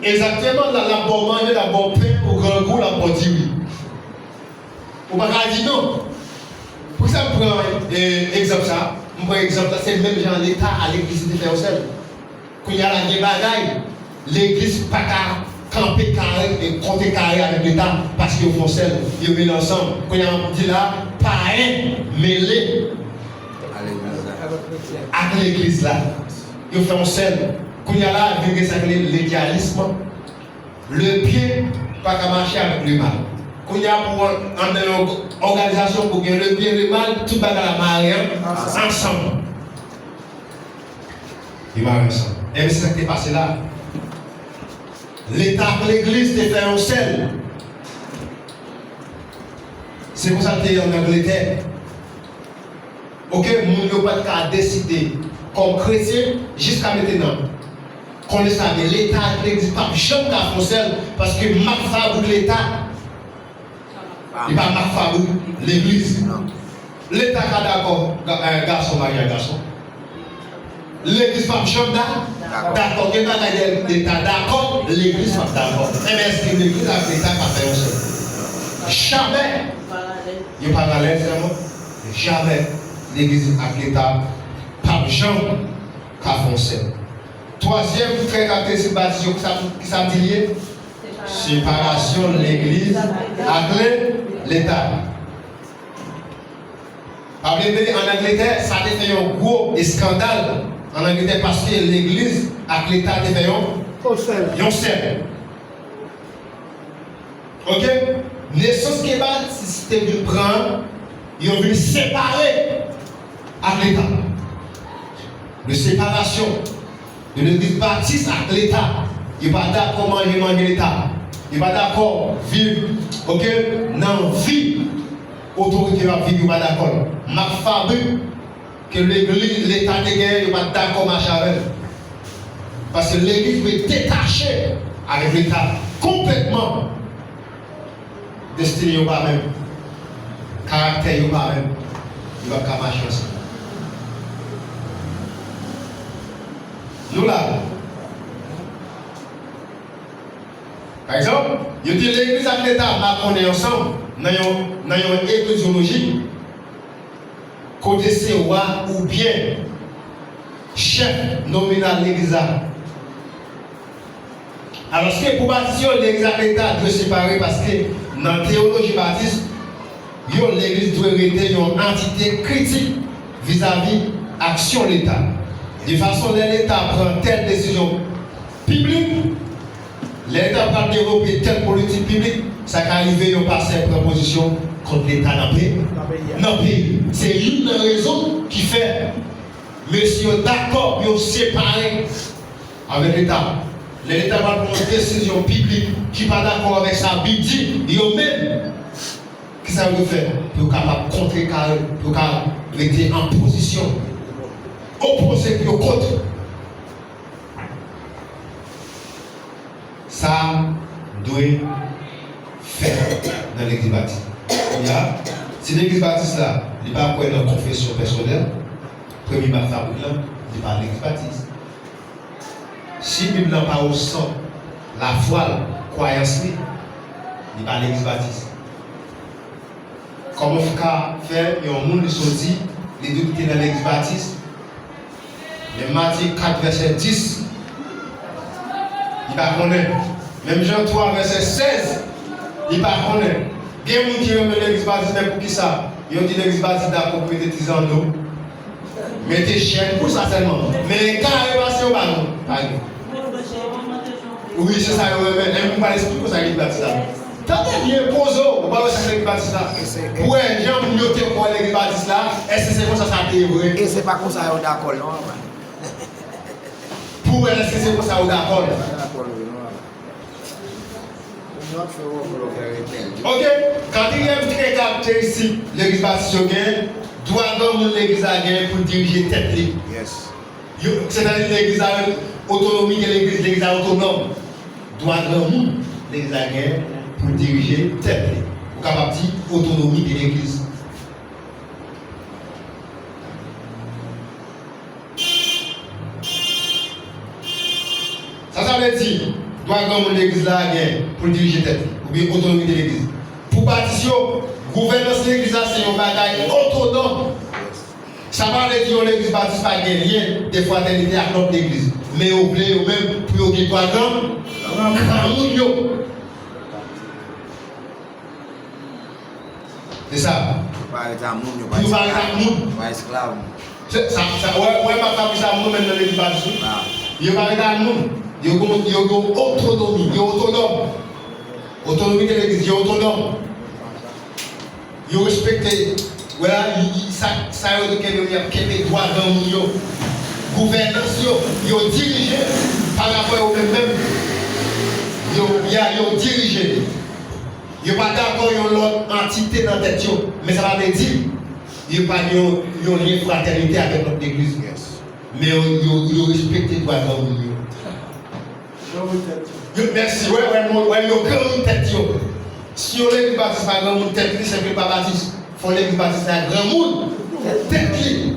Egzakteman, l ap ba w manje, l ap ba w pen, ou grangou, l ap ba w diri. Ou pa ka di non. Poukisa m pran, eh, egzanp sa? M pran egzanp la, se menm jan Leta a legliz li te fè yon sèl. Kounye a la, gen bagay, legliz pa ka kanpe kare e kontre kare avèk Leta, paske yo fè yon sèl, yo mele ansanm. Kounye a, m di la, payen mele ak legliz la. Yo fè yon sèl. Kounye a la, vin gen sa k rele ledyalism. Le bien pa ka mache avèk le mal. Kounye a, pou an- anndan yon òganizasyon, pou gen le bien, le mal, tout bagay la mare an- ansanm. Li mare ansanm. Enben, se sa k te pase la. Leta ak legliz te fè yon sèl. Se konsa l te ye ann Angletè. Oke, moun yo pa t ka deside kòm kretyen jiska mentenan. Konnen sa, men Leta ak legliz p ap janm ka fè yon sèl, paske mak fabrik Leta, li pa mak fabrik legliz. Leta ka dakò, ga- eh, gason marye ak gason. Legliz p ap janm da- dakò. Gen bagay de- Leta dakò, legliz p ap dakò. Enben, èske legliz ak Leta ka fè yon sèl? Jamè. Yo paralèl sèlman. Jamè. Legliz ak Leta p ap janm ka fè yon sèl. Twazyèm trè karakteristik batis yo, kisa, kisa m di l ye? Separasyon legliz ak le- Leta. Pa bliye, ann Angletè, sa te fè yon gwo eskandal ann Angletè paske legliz ak Leta te fè yon, yon sèl. Oke? Nesans ke Batis te vin pran, yo vin separe ak Leta. De separasyon de legliz Batis ak Leta. Yo pa dakò manje, manje Leta. Yo pa dakò viv, oke, nan vi otorite yo ap viv, yo pa dakò. Mak fabrik ke legliz, Leta te genyen, yo pa t dakò mache avè l. Paske legliz dwe detache avèk Leta konplètman. Destine yo pa menm. Karaktè yo pa menm. Yo p ap ka mache ansanm. Nou la. Pa egzanp, yo di legliz ak Leta makonnen ansanm nan yon, nan yon eklezyoloji kote se wa oubyen chèf nominal legliz la. Alòske pou Batis yo, legliz ak Leta dwe separe paske nan teyoloji Batis, yo, legliz dwe rete yon antite kritik vizavi aksyon Leta. De fason, lè Leta pran tèl desizyon piblik, lè Leta pral devlope tèl politik piblik, sa ka rive yon pastè pran pozisyon kont Leta nan peyi, nan peyi. Se youn nan rezon ki fè mesye yo dakò pou yo separe avèk Leta. Lè Leta pral pran yon desizyon piblik ki pa dakò avèk sa Bib di, yo menm, kisa yo dwe fè? Pou yo kapab kontrekare, pou yo ka rete an pozisyon opoze pou yo kont. Sa dwe fèt nan legliz Batis. Kounye a, si legliz Batis la, li pa kwè nan konfesyon pèsonèl, premye mak fabrik lan, li pa legliz Batis. Si Bib lan pa o sant lafwa l, kwayans li, li pa legliz Batis. Kòman w ka fè yon moun li soti, li di w li te nan legliz Batis, men Matye kat vèsè dis, li pa konnen. Menm Jan twa vèsè sèz, li pa konnen. Gen moun ki renmen legliz Batis, men poukisa yo di legliz Batis dakò pou mete ti zanno, mete chèn pou sa sèlman? Men kare pase yo ba nou. Pa gen. Wi, se sa yo renmen. Enben, m pral esplike w sa legliz Batis la. Tande byen, poze w, ou pral wè sa legliz Batis la. Pou wè jan moun yo te kwè legliz Batis la, èske se konsa sa te ye vre? E se pa konsa yo dakò l non. Pou wè èske se konsa yo dakò l. Yo pa dakò l vre non. Ou mèt fè w anvlòp fè repèl. Oke, katriyèm trè karakteristik legliz Batis yo gen, dwa granmoun legliz la gen pou l dirije tèt li. Yes. Yo, sètadi legliz la, otonomi ke legliz, legliz la otonòm. Dwa granmoun legliz la gen pou dirije tèt li. Ou kapab di otonomi de legliz. Sa sa vle di, dwa granmoun legliz la gen pou l dirije tèt li, oubyen otonomi de legliz. Pou Batis yo, gouvènans legliz la se yon bagay otonòm. Sa pa vle di yon legliz batis pa gen lyen de fratènite ak lòt legliz. Men yo vle yo menm pou yo gen dwa granmoun yo. Se sa. Yo pa ret ak moun, yo pa esklav. Yo pa ret ak moun. Yo pa esklav. Se sa, sa, wè, wè, m ap sa moun menm nan legliz batis, wi. Yo pa ret ak moun. Yo gen, yo gen otonomi, yo otonòm. Otonomi de legliz, yo otonòm. Yo respekte, wè la, y- y- sa, sa yo te kenbe, y ap kenbe dwa granmoun yo. Gouvènans yo, yo dirije pa rapò yo menm menm. Yo, ya, yo dirije. Yo pa dakò yon lòt antite nan tèt yo, men sa pa vle di yo pa gen yon, yon lyen fratènite avèk lòt legliz. Men yo, yo, yo respekte dwa granmoun yo. Yo, mèsi, wè, wè, wè, wè, yo granmoun tèt yo. Si yon legliz batis pa granmoun tèt li, se ke l pa batis. Fò legliz batis la granmoun tèt li.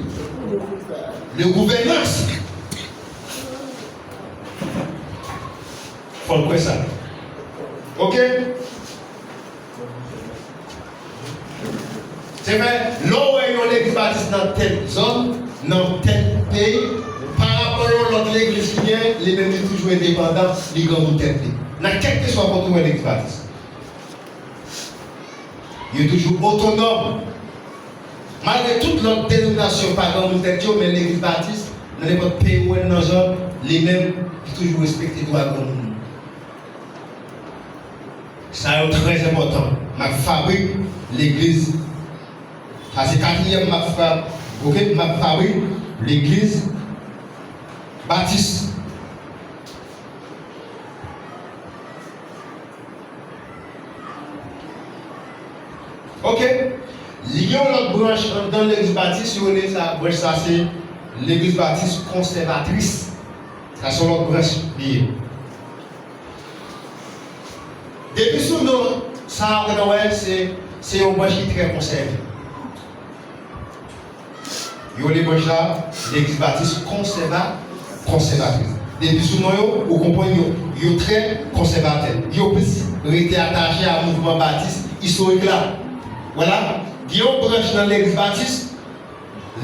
Le gouvènans. Fò n kwè sa. Oke? Se fè, lè w wè yon legliz batis nan tèt zòn, nan tèt peyi, pa rapò yon lòt legliz ki gen, li menm li toujou endepandan, li granmoun tèt li. Nan kèlkeswa kote w wè legliz batis. Yo toujou otonòm. Malgre tout lòt denominasyon pa granmoun tèt yo, men legliz batis, nan nenpòt peyi w wè l nan zòn, li menm, li toujou respekte dwa granmoun. Sa yo trè enpòtan. Mark Fabrik, legliz. Sa se katriyèm Mark Fab-, oke, Mark Fabrik, legliz batis. Oke. Li gen yon lòt branch anndan legliz batis, yo rele sa, branch sa se legliz batis konsèvatris. Sa se yon lòt branch li ye. Depi sou non sa a, ou gentan wè se, se yon branch ki trè konsève. Yo rele branch la legliz batis konsèva-, konsèvatris. Depi sou non yo, ou konprann yo, yo trè konsèvatè. Yo plis rete atache a mouvman batis istorik la. Vwala, gen yon branch nan legliz batis,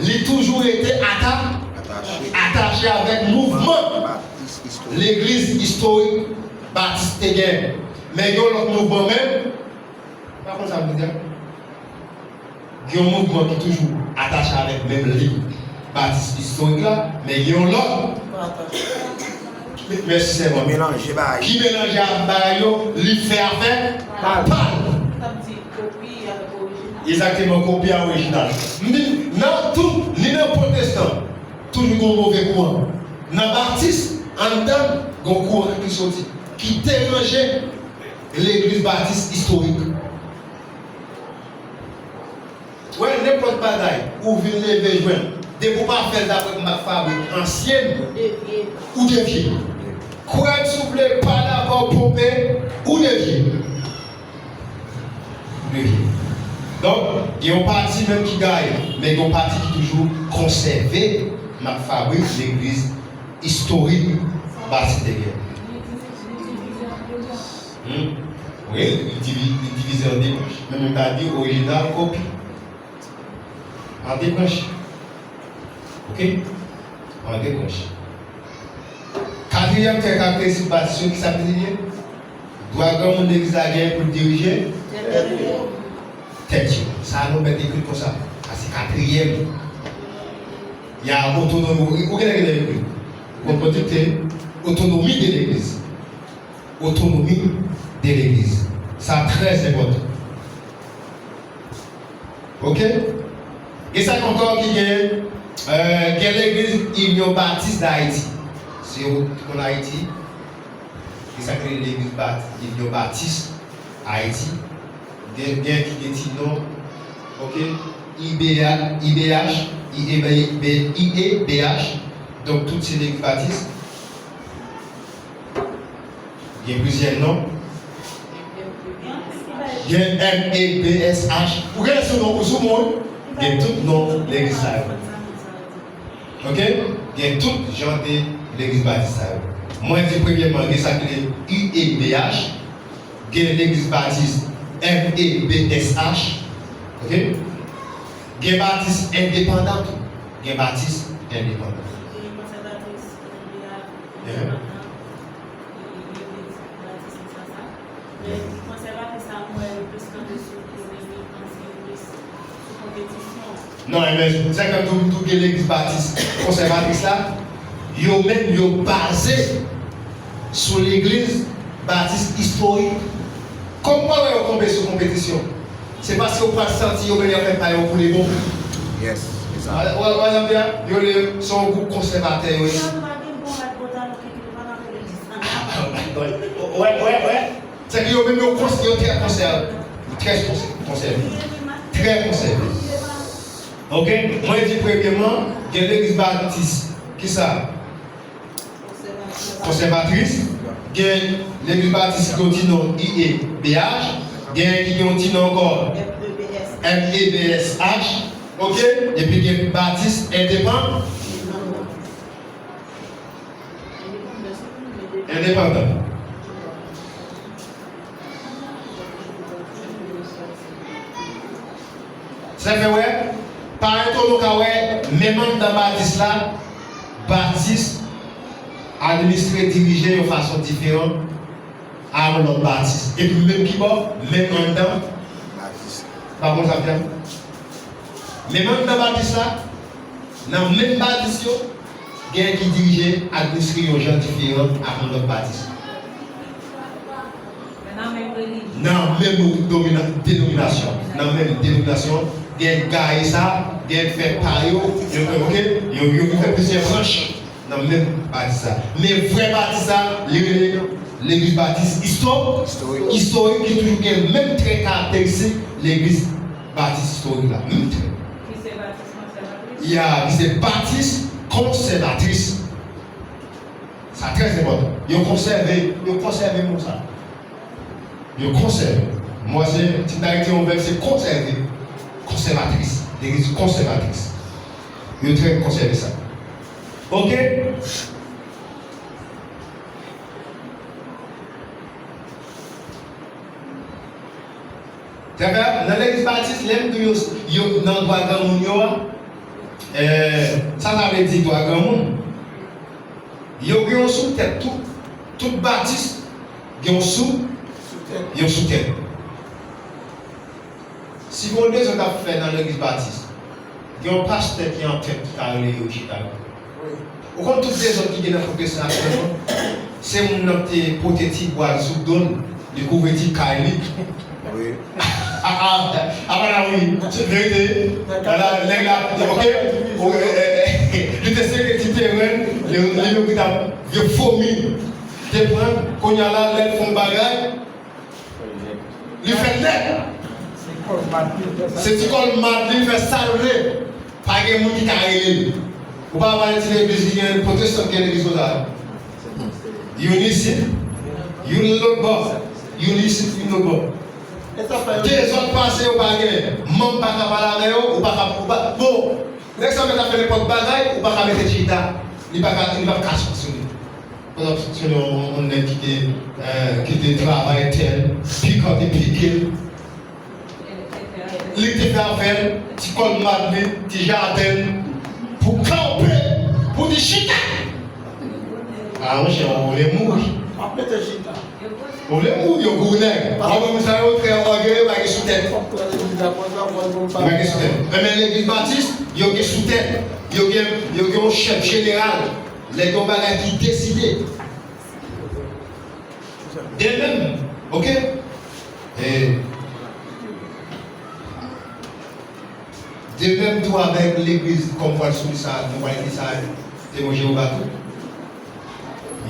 li toujou rete ata-, atache avèk mouvman legliz istorik batis te gen. Men gen yon lòt mouvman menm, pa konn sa m vle di a. Gen yon mouvman ki toujou atache avèk menm liy batis istorik la, men gen yon lòt. Mèsi sèman. Ki melanje bagay yo, li fè afè pa l. Egzakteman, kopi a orijinal. M di, nan tou, ni nan pwotestan, toujou gen yon move kouran. Nan batis, anndan, gen yon kouran ki soti, ki deranje legliz batis istorik. Wè, nenpòt bagay ou vin leve jwenn, depi w pa fè l daprè Mark Fabrik ansyen, ou devye. Kwè m si w vle, pa dakò, ponpe, ou devye. Ou devye. Donk, gen yon pati menm ki gaye, men gen yon pati ki toujou konsève Mark Fabrik, legliz istorik batis de gè. Hmm. Wi, li divi-, li divize an de branch. Men mwen ta di orijinal kopi. An de branch. Oke? An de branch. Katriyèm trè karakteristik batis yo, ki sa ki li ye? Dwa granmoun legliz la genyen pou l dirije tèt yo. Sa a nou mèt ekri l konsa. Sa se katriyèm. Y a otonomi. Ou genlè genlè ekri. Ou konn pwodikte otonomi de legliz. Otonomi de legliz. Sa trè enpòtan. Oke? Gen sa k ankò ki gen, euh, gen legliz Inyon Batis d Ayiti. Si w konn Ayiti, gen sa k rele legliz Bat-, Inyon Batis Ayiti. Gen, gen ki gen ti non, oke? I B A, I B H, I E B, I E B H. Donk, tout se legliz batis. Gen plizyè non. Gen M E B S H. Ou gen sou non, ou sou moun. Gen tout non legliz sa yo. Oke? Gen tout jan de legliz batis sa yo. Mwen di premyèman, gen sa ki rele U E B H. Gen legliz batis M E B S H. Oke? Gen batis endepandan tou. Gen batis endepandan. Gen konsèvatris, gen endepandan, gen endepandan, gen batis, gen sa, sa. Men konsèvatris la, m wè yo plis kanpe sou ekonomi, panse yo plis sou konpetisyon. Non, men sa k ap tou, tou gen legliz batis konsèvatris la, yo menm yo baze sou legliz batis istorik. Kòm w wè yo tonbe sou konpetisyon, se paske yo pral santi yo menm y ap fè pa yo pou de bon. Yes, se sa. Wè, wè, wè, sa m di a, yo le, se yon gwoup konsèvatè yo ye. Wè, wè, wè. Se ke yo menm yo kons-, yo trè konsè-, trè konsè-, konsève. Trè konsève. Ok? Mwen di premyèman, gen legliz batis. Kisa? Konsèvatris. Gen legliz batis ki gen yon ti non I E B H. Gen ki gen yon ti non ankò M E B S H. Ok? Epi gen batis endepan-, endepandan. Sa fè wè, pa etone w ka wè, menm anndan batis la, batis administre, dirije yon fason diferan a yon lòt batis. Epi menm ki bò, menm anndan batis. Pa konn sa m di a? Menm anndan batis la, nan menm batis yo, gen ki dirije, administre yon jan diferan ak yon lòt batis. Nan menm domina-, denominasyon, nan menm denominasyon, gen gaye sa, gen fè pa yo, yo, ok, yo, yo fè plizyè branch nan menm batis sa. Men vrè batis sa, li rele legliz batis isto-, istorik, ki toujou gen menm trè karakteristik legliz batis istorik la. Menm trè. Ki se batis konsèvatris? Ya, ki se batis konsèvatris. Sa trè enpòtan. Yo konsève, yo konsève mo sa. Yo konsève. Mwen se ti bagay ki yon vèb, se konsève. Konsèvatris. Legliz konsèvatris. Yo trè konsève sa. Ok? Sa fè, nan legliz batis, lè m di yo, yo nan dwa granmoun yo a, eh, sa sa vle di dwa granmoun? Yo gen yon sou tèt tou. Tout batis gen yon sou, yon sou tèt. Si gon dezòd ap fè nan legliz batis, gen yon pastè ki an tèt ki ka rele yo chita. Ou konn tout dezòd ki gen nan pwotestan aktyèlman? Se moun nan ki te pote ti bwal sou do l, li kouvri ti kay li. Wi. A, a, a, pa la, wi. Se verite. Ala, nèg la, ok? Ou, eh, eh, eh, li te sekre ti teren, li, li, li, li, vye fomi. Te pran, kounye a la, lè l fè yon bagay, li fè l nèt. Se ti kòl mat li, li fè sa l vle. Pa gen moun ki ka rele l. Ou pa pale ti legliz ki gen pwotestan, gen legliz konsa. Youn isit, youn lòt bò. Youn isit, youn lòt bò. Dezòd pase yo pa gen. Manm pa ka pale avè yo, ou pa ka, ou pa, bon, nèg sa mèt ap fè nenpòt bagay, ou pa ka mete chita. Li pa ka, li pa ka fonksyone. Pa egzanp, si se yon, yon nèg ki te, eh, ki te travay tè l, pikan te pike l, li te fè afè l, ti kòl mat li, ti jaden l, pou kanpe, pou di chita. A, monchè, ou vle mouri. M ap mete chita. Ou vle mouri, yo goumen. W ap wè moun sa yo trè ògeye, yo pa gen sou tèt. Yo pa gen sou tèt. Enben, legliz batis, yo gen sou tèt. Yo gen, yo gen yon chèf jeneral. Lè gen yon bagay ki deside. De menm, ok? E, de menm tou avèk legliz, kòm pral sou sa, nou pral di sa, Temwen Jewova tou.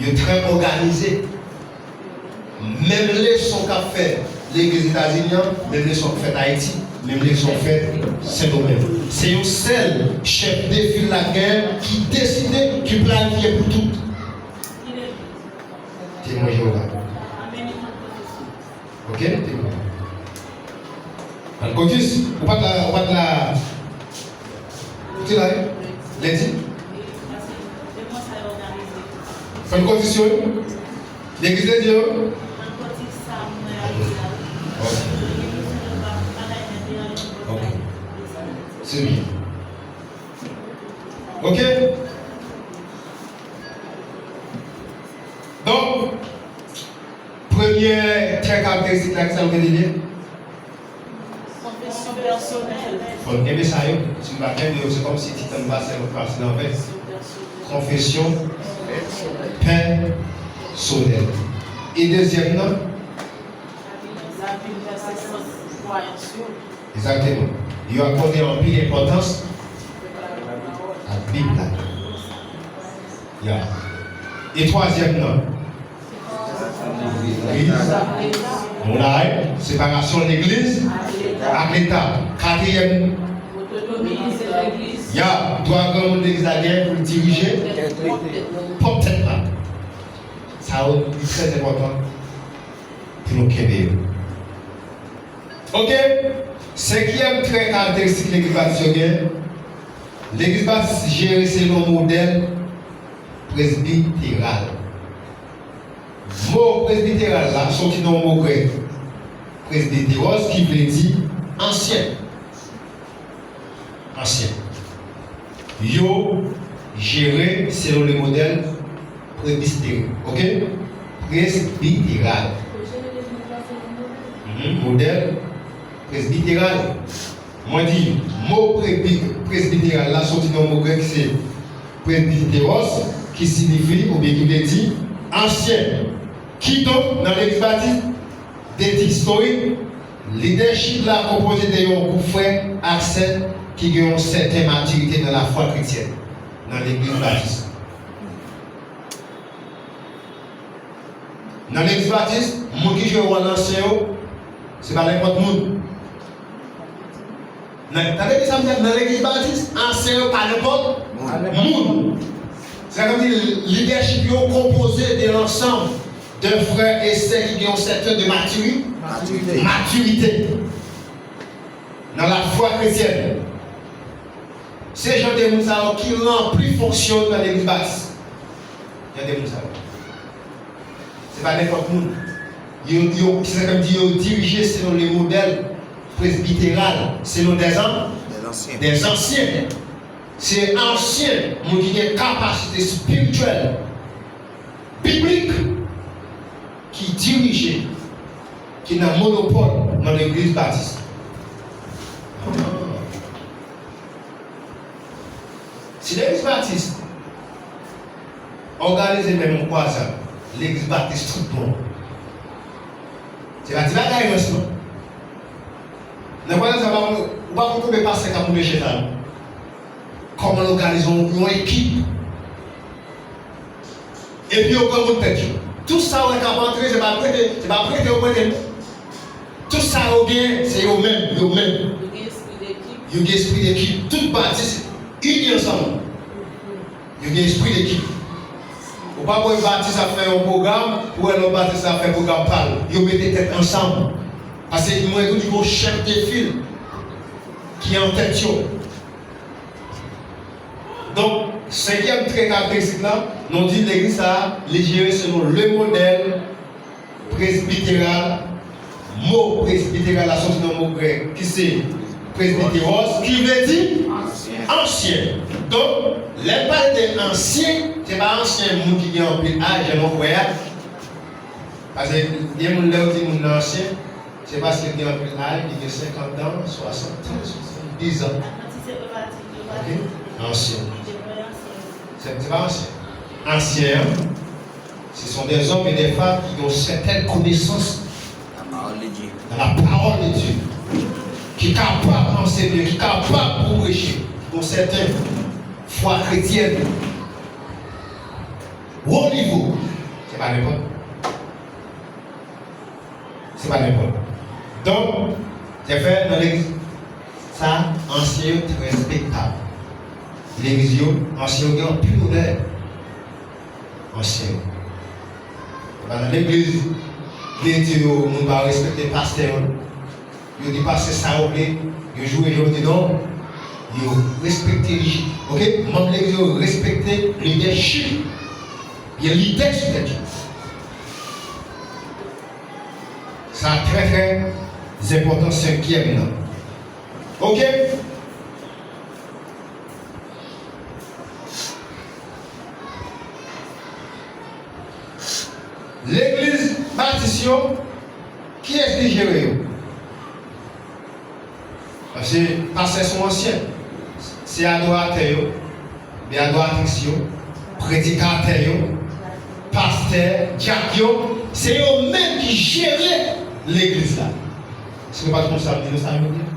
Yo trè òganize. Menm leson k ap fèt legliz Etazini an, menm leson k fèt Ayiti, menm leson k fèt Sendomeng. Se yon sèl chèf de fil la k genyen ki deside, ki planifye pou tout. Temwen Jewova. Ok? Temwen. Pantekòtis, ou pa t la, ou pa t la. Ou te la, wi? Lendi? Pantekòtis yo, wi? Legliz de Dye yo? Ok. Ok. Se byen. Ok? Donk, premye trè karakteristik la, ki sa nou te di? Konfesyon pèsonèl. Fò n kenbe sa yo. Si n pa kenbe yo, se kòmsi ti tan n pase, nou pase nan ven. Konfesyon pèsonèl. E dezyèm nan? Lavi pèsonèl kwayans yo. Egzakteman. Yo akòde anpil enpòtans ak Bib la. Ya. E twazyèm nan? Legliz. Nou la, wi. Separasyon legliz ak leta. Katriyèm. Ya. Dwa granmoun legliz la gen pou l dirije pwòp tèt la. Sa yo, li trè enpòtan pou nou kenbe yo. Ok, senkyèm trè karakteristik legliz batis yo gen, legliz batis jere selon modèl presbiteral. Mo presbiteral la soti nan yon mo grèk, presbiteros, ki vle di ansyen. Ansyen. Yo jere selon le modèl presbiteral. Ok? Presbiteral. Mhm, modèl presbiteral. Mwen di, mo presbi-, presbiteral la soti nan mo grèk ki se presbiteros, ki siyifi oubyen ki vle di ansyen. Kidonk, nan legliz batis, de tip istorik, lidèchip la konpoze de yon gwoup frè ak sè ki gen yon sèten matirite nan lafwa kretyèn nan legliz batis. Nan legliz batis, moun ki jwe wòl ansyen yo, se pa nenpòt moun. Nan, tande ki sa m di, nan legliz batis, ansyen yo pa nenpòt moun. Se kòmsi lidèchip yo konpoze de lansanm de frè e sè ki gen yon sèten de matiri-, matirite nan lafwa kretyèn. Se jan de moun sa yo ki ranpli fonksyon yo nan legliz batis. Jan de moun sa yo. Se pa nenpòt moun. Yo, yo, se sa k ap di, yo dirije selon le modèl presbiteral, selon des an-, des anciens. Se ansyen, moun ki gen kapasite espirityèl, biblik, ki dirije, ki nan monopòl nan legliz batis. Si legliz batis òganize menm yon kwazad, legliz batis tout bon. Se pa ti bagay rans non. Nan kwazad sa, ou pa konn konbyen pastè k ap boule chèz la non. Kòman l òganize yon, yon ekip. Epi yo granmoun tèt yo. Tout sa w wè k ap antre, se pa prete, se pa prete yo prete l. Tout sa yo gen, se yo menm, yo menm. Yo gen espri dekip. Yo gen espri dekip. Tout batis ini ansanm. Yo gen espri dekip. Ou pa wè batis ap fè yon pwogram, ou wè lòt batis ap fè pwogram pa l. Yo mete tèt ansanm. Paske mwen tou di gon chèf de fil ki an tèt yo. Donk, senkyèm trè karakteristik la, nou di legliz sa a, li jere selon le modèl presbiteral. Mo presbiteral la soti nan mo grèk ki se presbiteros, ki vle di ansyen. Donk, lè n pale de ansyen, se pa ansyen moun ki gen anpil aj, jan nou kwè a. Paske gen moun, lè yo di moun nan ansyen, se paske l gen anpil aj, li gen senkant an, swasant an, swasanndis an. Ok? Ansyen. Se, se pa ansyen. Ansyen an, ce sont des hommes et des femmes qui ont certaines connaissances dans la parole de Dieu, ki kapab anseye, ki kapab pou preche, ki gon sèten fwa kretyèn wo nivo. Se pa nenpòt. Se pa nenpòt. Donk, se fè nan legliz sa, ansyen yo trè respektab. Legliz yo, ansyen yo gen anpil onè. Ansyen yo. Se pa nan legliz, vye di yo, moun pa respekte pastè yo. Yo di pastè sa yo vle, yo joure jan yo di non. Yo respekte li. Ok? Manm legliz yo respekte lidèchip. Gen lidè sou tèt yo. Sa trè, trè enpòtan, senkyèm nan. Ok? yo, kiyès ki jere yo? Paske pastè se yon ansyen. Se adoratè yo, men adoratris yo, predikatè yo, pastè, dyak yo, se yo menm ki jere legliz la. Si nou pa t konn sa m di nou, sa yo di?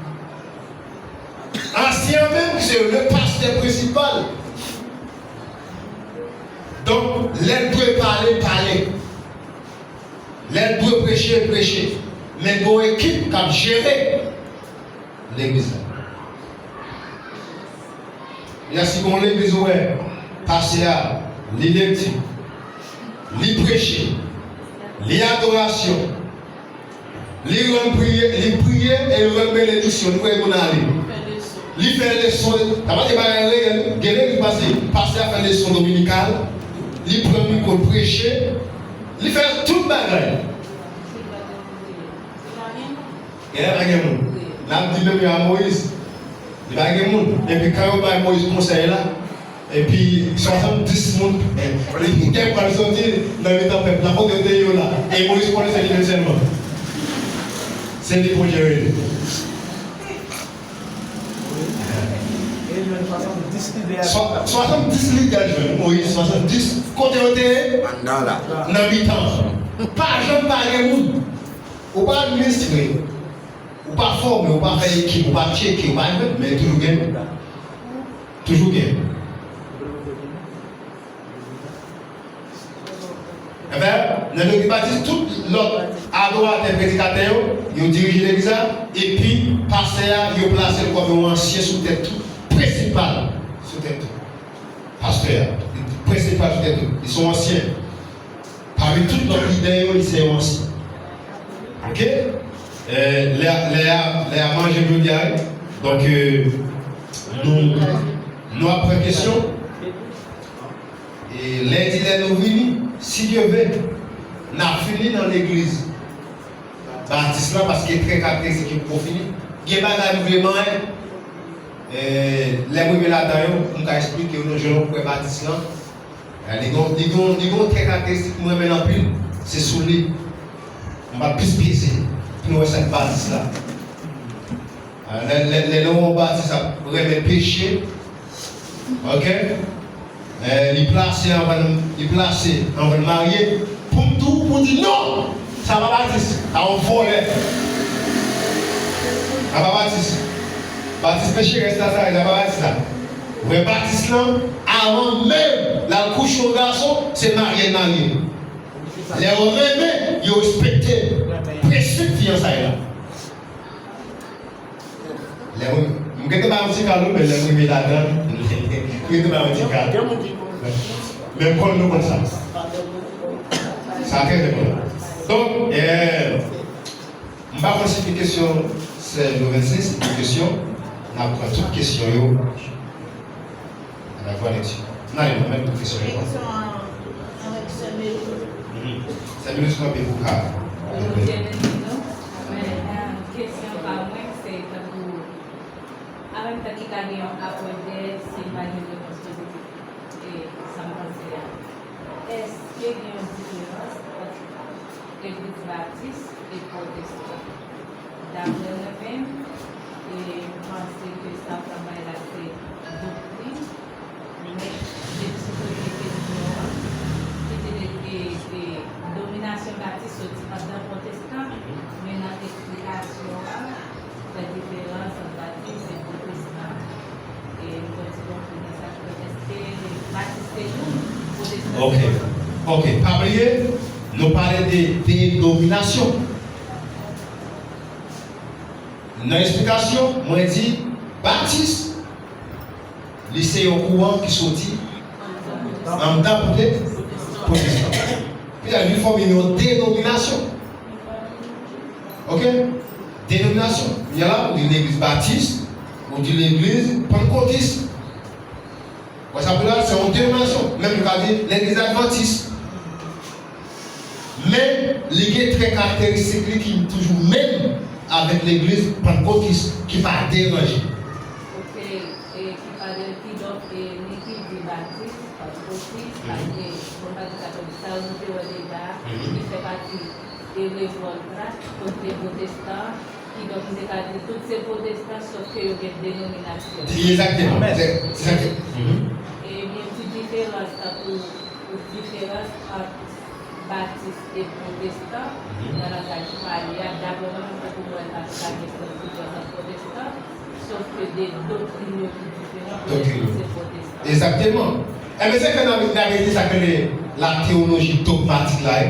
Ansyen an menm, se le pastè prensipal. Donk, lè l dwe pale, l pale. Lè l dwe preche, l preche. Men gon ekip k ap jere legliz la. Lè si gon legliz ou wè, pastè a, li lekti, li preche, li adorasyon, li rann priye, li priye e li rann benediksyon, li voye moun ale. Li fè leson, sa pa de bagay reyèl, gen legliz pase, pastè a fè leson dominikal, li pran mikwo, l preche, li fè tout bagay. Genlè pa gen moun. N ap di menm yo a Moyiz. Li pa gen moun. Epi kan yo bay Moyiz konsèy la, epi swasanndis moun, eh, li te pral soti nan mitan pèp la, kote yo te ye yo la. E Moyiz konnen se li menm sèlman. Se li Bondye rele. Swa- swasanndis lidè jwenn Moyiz, swasanndis kote yo te ye? Nan mitan. Pa janm pa gen moun. Ou pa administre, ou pa fòme, ou pa fè ekip, ou pa tcheke, ou pa jwenn, men toujou gen. Toujou gen. Enben, nan legliz batis, tout lòt adoratè, predikatè yo, yo dirije legliz la, epi pastè a, yo plase l kòm yon ansyen sou tèt tou, prensipal sou tèt tou. Pastè a, prensipal sou tèt tou, li se yon ansyen. Pami tout lòt lidè yo, li se yon ansyen. Oke? Eh, lè a, lè a, lè a manje jodi a, wi. Donk, eh, nou, nou ap pran kesyon. E lendi, lè nou vini, si Dye vle, n ap fini nan legliz batis lan, paske trè karakteristik yo poko fini. Gen bagay nou vle manyen. Eh, lè m rive ladan yo, m ka esplike yo nan jan nou kwè batis lan. Eh, li gon, li gon, li gon trè karakteristik m renmen anpil, se sou li. M ap plis peze pou nou wè sa k batis la. Ah, lè, lè, lè nou wè yon batis ap renmen peche, oke? Eh, li plase anvan, li plase anvan l marye. Pou m tou, pou di non! Sa pa batis, sa yon vòlè. Sa pa batis. Batis pecherès la, sa, sa pa batis la. Vrè batis lan, avan menm l al kouche yon gason, se marye l marye. Lè yo renmen, yo respekte prensip fiyansay la. Lè mwen, m gentan ba yon ti kado, men lè m rive ladan, m gentan ba yon ti kado. Men m konn nou konn sa. Sa trè enpòtan. Donk, eh, m pa konn si gen kesyon, sè Lovense, si gen kesyon, n ap pran tout kesyon yo. Dakò, Alexis. N ale, nou mèt tout kesyon yo. Kesyon an, avèk sè Meli. Mhm. Sè Meli sou kanpe pou ka. Yo byen beni nou. Men, eh, kesyon pa mwen, se tankou, an menm tan ki ka gen yon apòl dèt, si l pa gen repons pozitif, e sa m panse a. Èske gen yon diferans ant legliz batis e pwotestan? Daprè mwen menm, e m panse ke sa w t ap bay la se doktrin, men depi sou premye kesyon an, ki te de, de, de dominasyon batis soti anndan pwotestan, men nan eksplikasyon an, fè diferans ant batis e pwotestan. E m fè ti konfizyon sa ki fèt. Èske batis se youn, pwotestan se lòt? Ok. Ok. Pa bliye, nou pale de denominasyon. Nan eksplikasyon, mwen di, batis, li se yon kouran ki soti anndan pwote-, pwotestan. Epi li fòme yon denominasyon. Ok? Denominasyon. Kounye a la, ou di legliz batis, ou di legliz pannkotis. Wè sa pou la, se yon denominasyon. Menm yo ka di legliz advantis. Men, li gen trè karakteristik li ki toujou menm avèk legliz pannkotis, ki pa deranje. Ok, e ki pa de, kidonk, e ni ki di batis, pannkotis, mhm, paske, bon, pa di katolik, sa yo nou te wè deja, mhm, ki fè pati e revòlt la kont pwotestan, kidonk m te ka di tout se pwotestan, sòf ke yo gen denominasyon. Egzakteman. Se, se sa ke. Mhm. E gen ti diferans tankou, diferans ant batis e pwotestan, mhm, nan langaj pale a, daprè mwen, m tankou mwen pa gen diferans ant pwotestan, sòf ke de doktrin yo ki diferan, doktrin yo, se pwotestan. Egzakteman. Enben, se fè n a, n a rete sa ke le, la teyoloji dogmatik la, e.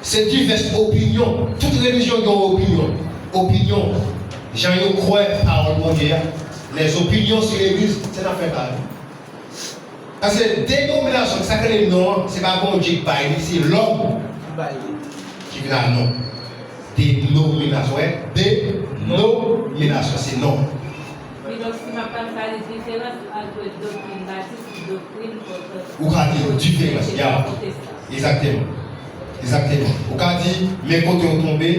Se divès opinyon. Tout relijyon gen yon opinyon. Opinyon. Jan yo kwè pawòl Bondye a. Les opinions sur l'église, se nan fè bagay. Paske denominasyon, sa k rele non an, se pa Bondye k bay li, se lòm ki vin ak non. Denominasyon, wè, denominasyon, se non. Kidonk, si m ap pale, sa vle di diferans ant doktrin batis e doktrin pwotestan. Ou ka di yon diferans, ya. Egzakteman. Egzakteman. Ou ka di, men kote w tonbe,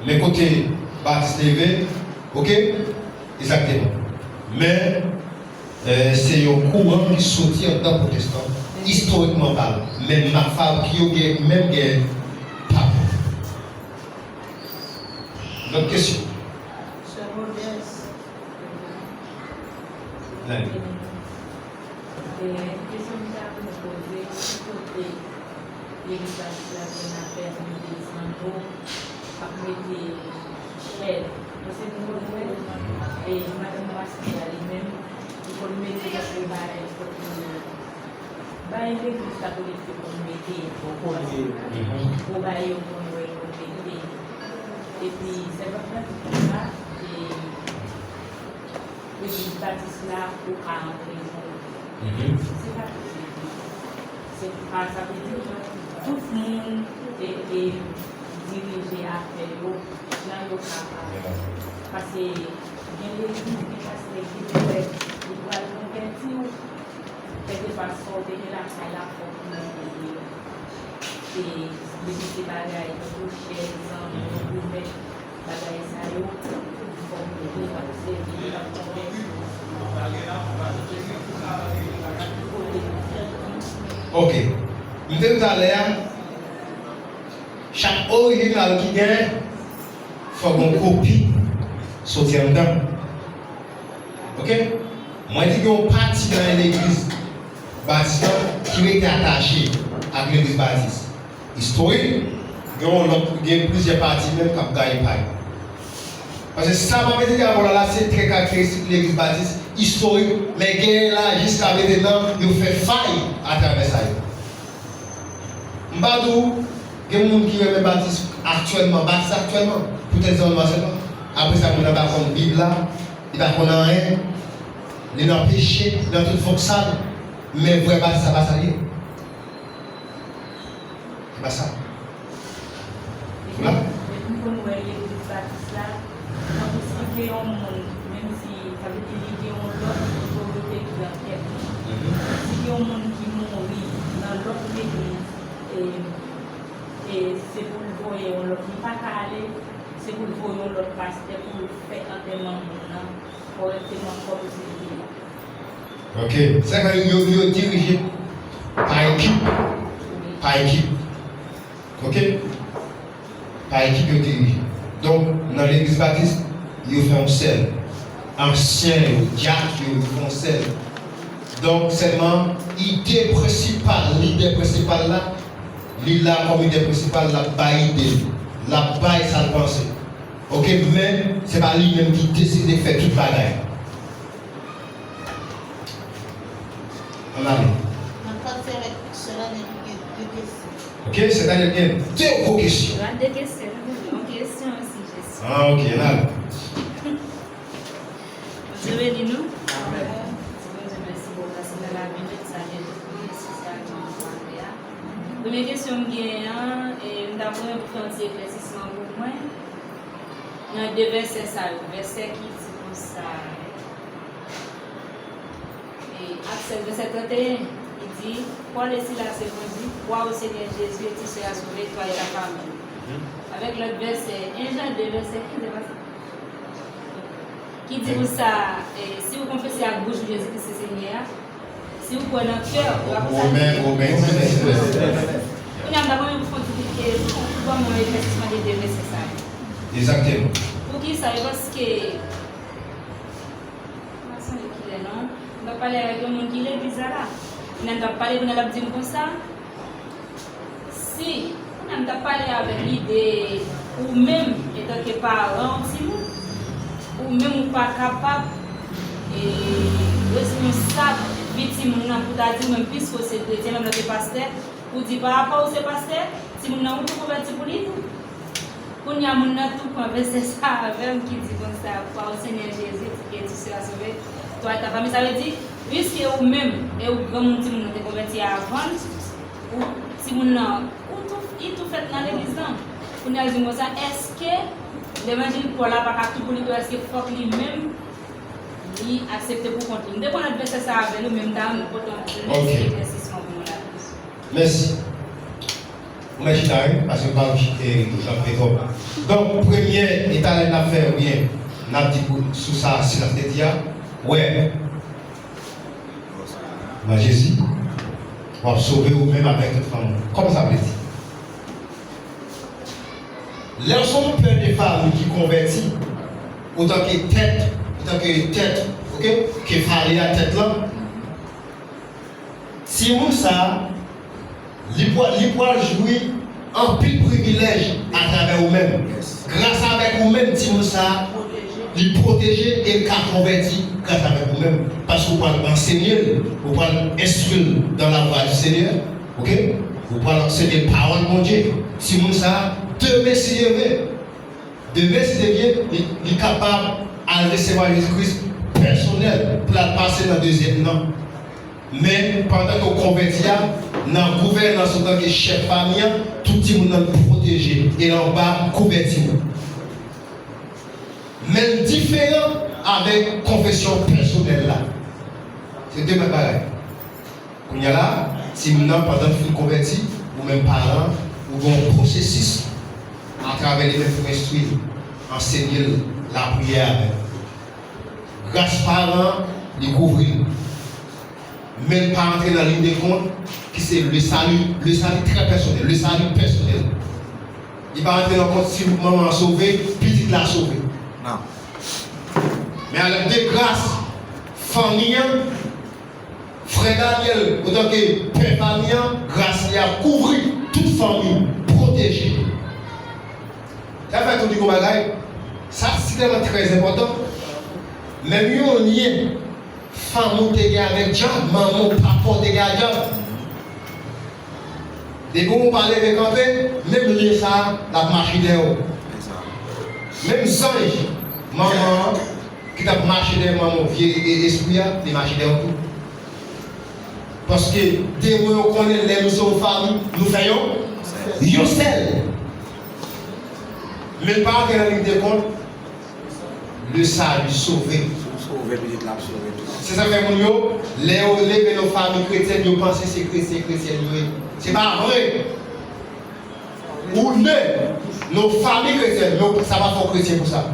men kote batis leve, oke? Egzakteman. Men, eh, se yon kouran ki soti anndan pwotestan, istorikman palan. Men Mafab ki yo gen, menm gen pap. Lòt kesyon? Sè Modès. Nan li. E, kesyon m ta vle poze, ki kote legliz batis la gen afè mete zanno, ap mete chèz? Paske nou konn wè, e, madanm pastè a li menm, li konn mete tankou bagay, tankou bagay legliz katolik yo konn mete, gwo bagay yo konn wè yo konn mete. Epi, sèvant nan di konsa, e, legliz batis la, ou ka antre nan li. Se sa ki vle di. Se pa, sa vle di, tout moun e, e dirije afè yo jan yo kapab. Paske gen legliz, gen pastè ki te fè, li pral konvèti w, kèlkeswa sa w te gen lakay la, fòk ou mete deyò. E, depi se bagay tankou chèz, zanno, kouvèk, bagay sa yo, fòk ou mete, paske li p ap konvèti w. Ok. M te di w talè a, chak orijinal ki genyen, fòk gon kopi soti anndan. Ok? Mwen di gen yon pati nan legliz batis lan ki rete atache ak legliz batis istorik, gen yon lòt, gen plizyè pati menm k ap gaye pay. Paske sa m ap etidye avè w la, la, se trè karakteristik legliz batis istorik, men genyen la, jiska mentenan, yo fè fay atravè sa yo. M pa di w, gen moun ki renmen batis aktyèlman, batis aktyèlman, poutèt zanno a sèlman. Apre sa, moun nan pa konn Bib la, li pa konn anyen, li nan peche, li nan tout fòk sal, men vrè batis la pa sa l ye. Se pa sa. Ou la? Epi m konn wè legliz batis la, tankou si gen yon moun, menm si, sa vle di li gen yon lòt otorite ki an tèt li. Si gen yon moun ki mouri nan lòt legliz, e, e se pou l voye yon lòt, li pa ka ale, se pou l voye yon lòt pastè pou l fè antèman moun nan kòrèkteman kòm se te ye. Ok. Sa vle di yo, yo dirije pa ekip. Pa ekip. Ok? Pa ekip yo dirije. Donk, nan legliz batis, yo fè yon sèl. Ansyen yo, dyak yo, yo fè yon sèl. Donk, sèlman, ide prensipal, lidè prensipal la, li la kòm lidè prensipal, l ap bay ide l, l ap bay sa l panse. Ok, men se pa li menm ki deside fè tout bagay. Ann ale. Nan fòk se avèk sè Daniel ki gen de kesyon. Ok, sè Daniel gen de gwo kesyon. Pa de kesyon, yon kesyon, yon sijesyon. Ah, ok, ann ale. Bondye beni nou. Amèn. Di Bondye mèsi pou pase nan lavi nou, epi salye tout moun ki sou sa ki nan pale a. Premye kesyon m genyen an, e, m ta renmen pou fè yon ti eklèsisman pou mwen. Nan de vèsè sa yo, vèsè ki di konsa, e, Aksèl vèsè trannteyen, li di, Crois le Seigneur, se Bondye, crois au Seigneur Jésus et tu seras sauvé, toi et ta famille. Avèk lòt vèsè, en Jan de vèsè kenz, se pa sa? Ki di konsa, e, si ou konfese ak bouch ou Jezi Kris se Senyè a, si ou kwè nan kè ou, ou ap salve. Amen, amen, amen. Kounye a, m ta renmen pou fè yon ti, pou, pou ban mwen eklersisman de de vèsè sa yo. Egzakteman. Poukisa? E paske, m pa sonje kilè non. M t ap pale avèk yon moun ki legliz la la. Kounye a, m t ap pale, kounye a, l ap di m konsa, si, kounye a, m t ap pale avèk li de ou menm, antanke paran yon timoun, ou menm ou pa kapab, e, responsab vi timoun nan pou ta di ou menm, piske w se kretyen, menm lè w te pastè, pou di pa rapò ou se pastè, timoun nan ou tou konvèti pou li tou. Kounye a, moun nan tou pran vèsè sa avè m ki di konsa, Kwa o Senyè Jezi, e tu seras sove, toi et ta famille. Sa vle di, piske ou menm, e ou granmoun timoun nan te konvèti avan l, ou, timoun nan, ou tou, li tou fèt nan legliz lan. Kounye a, l di m konsa, èske levanjil Pòl la pa ka tou pou li tou, èske fòk li menm, li aksepte pou kont li? M te pran lòt vèsè sa avè l, men m ta renmen pote yon plis eklersisman pou nou la. Mèsi. Ou mèt chita, wi, paske m pa vle chita, e, jantre twòp. Donk, premye, e talè n ap fè, oubyen, n ap di pou, sou sa, silans te di a, wè, nan Jezi, w ap sove ou menm avèk tout fanmi w. Kòman sa vle di? Lè w se yon pè de fanmi ki konvèti, otanke tèt, otanke tèt, oke, ke fale a tèt lan, timoun sa a, li pral, li pral jwi anpil privilèj atravè ou menm. Gras avèk ou menm, timoun sa a, li pwoteje e l ka konvèti gras avèk ou menm. Paske ou pral ansenye l, ou pral enstwi l dans la voie du Seigneur, oke? Ou pral ansenye l pawòl Bondye. Timoun sa a, demen si Dye vle, demen si Dye vle, li, li kapab al resevwa Jezi Kris pèsonèl pou l al pase nan dezyèm nan. Men, pandan ke w konvèti a, nan gouvènans ou tanke chèf fanmi an, tout timoun nan pwoteje e anba kouvèti w. Men l diferan avèk konfesyon pèsonèl la. Se de lòt bagay. Kounye a la, timoun nan, pandan l fin konvèti, ou menm paran, ou gen yon pwosesis atravè li menm pou enstwi l, ansenye l, lapriyè avè l. Gras paran an, li kouvri l. Men l pa rantre nan liy de kont ki se le salut, le salut très personnel, le salut personnel. Li pa rantre nan kont si manman an sove, pitit la sove. Non. Men avèk de gras, fanmi an, frè Daniel, otanke pè fanmi an, gras li ap kouvri tout fanmi, pwoteje. Sa fè tou di gon bagay, sa si tèlman trè enpòtan. Menm yon lyen fanmi w te gen avèk dyab, manman w, papa w te gen ak dyab. Depi w pa leve kanpe, menm lyen sa a, l ap mache dèyè w. Menm zanj manman an ki t ap mache dèyè manman w, vye e- espri a, li mache dèyè w tou. Paske demon yo konnen lè nou se yon fanmi, nou fè yon, yon sèl. Men l pa rantre nan liy de kont, le salut, sove. Si w sove, pitit la ap sove tou. Se sa k fè moun yo, lè yo leve nan fanmi kretyèn, yo panse se kretyen, kretyèn yo ye. Se pa vre. Ou ne nan fanmi kretyèn, men sa pa fè w kretyen pou sa.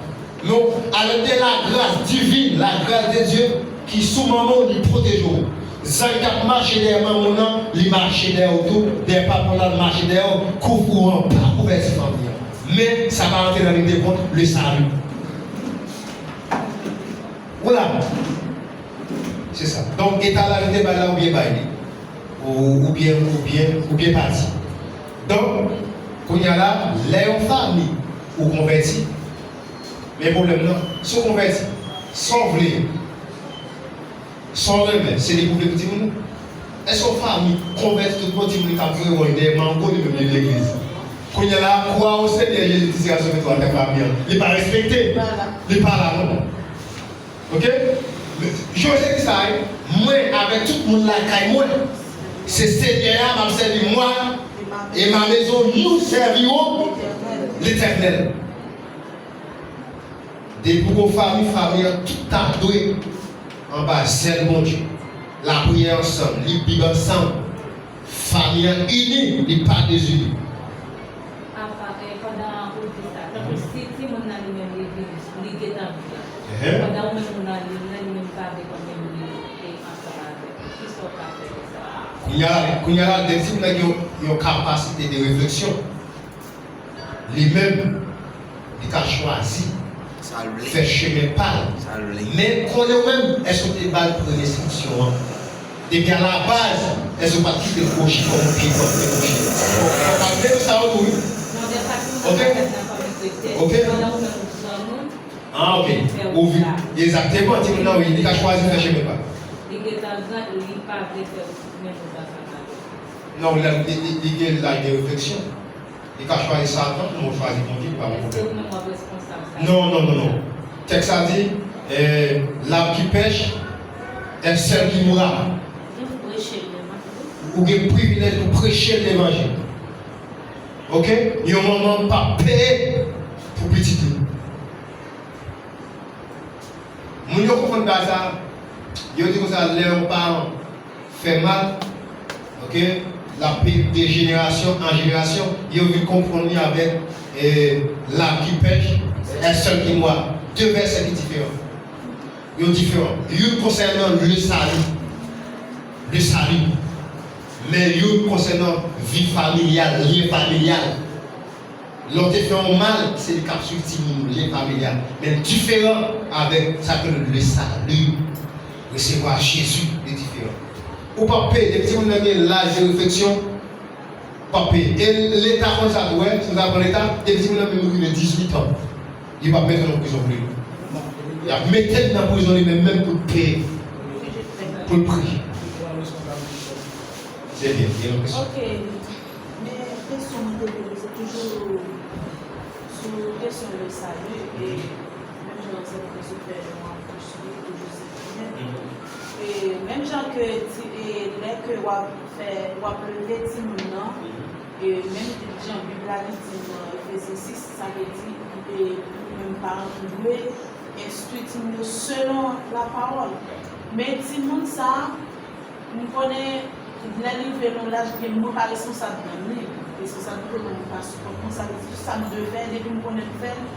Men avèk de la grâce divine, la grâce de Dieu ki sou manman w, li pwoteje w. Zanj k ap mache dèyè manman w nan, li mache dèyè w tou, dèyè papa w nan, li mache dèyè w, kouvri w anba kouvèti fanmi an. Men sa pa rantre nan liy de kont, le salut. Ou la? Se sa. Donk, eta la, nou te bay la, ou byen bay li. Ou, ou byen, ou byen, ou byen pati. Donk, kounye a la, lè yon fanmi ou konvèti, men pwoblèm nan, si w konvèti, sa w vle, sa w renmen, se li pou w vle pou timoun ou? Èske yon fanmi konvèti tout bon timoun li ka voye wòl dèyè mango li menm li legliz? Kounye a la, kwa o Senyè Jezi ti sera sove twa nan fanmi an. Li pa respekte. Li pa la non. Oke? Jozye di sa, wi. Mwen, avèk tout moun lakay mwen, se Senyè a m ap sèvi, moi et ma maison, nous servirons l'Éternel. Depi w gon fanmi, fanmi an tout ta dwe anba zèl Bondye. Lapriyè ansanm, li Bib ansanm. Fanmi an ini, li pa dezini. Apa, eh, pandan ou di sa, tankou si timoun nan li menm li vin, li gentan vin. Ehe. Pandan ou menm ou nan li, li menm li pa vle konn menm li, e ansanm avè w. Kisa w ka fè de sa? Kounye a, kounye a, de timoun nan gen yon, yon kapasite de refleksyon. Li menm, li ka chwazi fè chemen pa l. Men konnen w menm, èske w te ba l prensipsyon an? Depi a la baz, èske w pa t kite l kwochi kòm yon pye pòt te kwochi? Bon, pa t menm sa yo tou, wi. Oke? Oke? Ah, oke. Ou vi-, egzakteman, timoun nan, wi, li ka chwazi fè chemen pa l. Li gentan gran, li pa vle fè menm bagay la. Non, li, li, li, li gen laj de refleksyon. Li ka chwazi Satan, kòm ou chwazi Bondye, li pa gen pwoblèm. Èske ou menm w ap responsab sa? Non, non, non, non. Tèks la di, eh, l'arbre qui pèche est celle qui mourra. Ou gen privilèj pou preche levanjil. Oke? Yon manman p ap peye pou pitit li. Moun yo konprann bagay sa, yo di konsa, lè yon paran fè mal, oke, l ap peye de jenerasyon an jenerasyon, yo vin konprann li avèk, eh, l'arbre qui pèche est celle qui mourra. De vèsè ki diferan. Yo diferan. Youn konsènan le salut. Le salut. Men youn konsènan vi familyal, lyen familyal. Lè w te fè yon mal, se li k ap swiv timoun ou, lyen familyal. Men l diferan avèk sa ke nou rele le salut. Resevwa Jezi, li diferan. Ou p ap peye, depi timoun nan gen laj de refleksyon, p ap peye. E Leta konn sa tou, wè, si w ta pran Leta, depi timoun nan menm rive dizuit an, li p ap mete l nan prizon pou li. Y ap mete l nan prizon li menm, menm pou l peye, pou l priye. Se byen, gen yon kesyon? Ok. Men kesyon mwen te vle poze toujou sou kesyon le salut, e menm jan sèvitè sou fè yon apwòch li toujou se li menm. E menm jan ke ti, e lè ke w ap fè, w ap leve timoun nan, e menm jan Bib la li di nan Efezyen sis, sa vle di, e nou menm paran nou dwe enstwi timoun yo selon lapawòl. Men timoun sa a, M konnen lè li rive nan laj, gen mwen pa responsab nan li. Responsab nan mwen pa sipòt mwen, sa vle di sa m dwe fè, depi m konnen m fè l.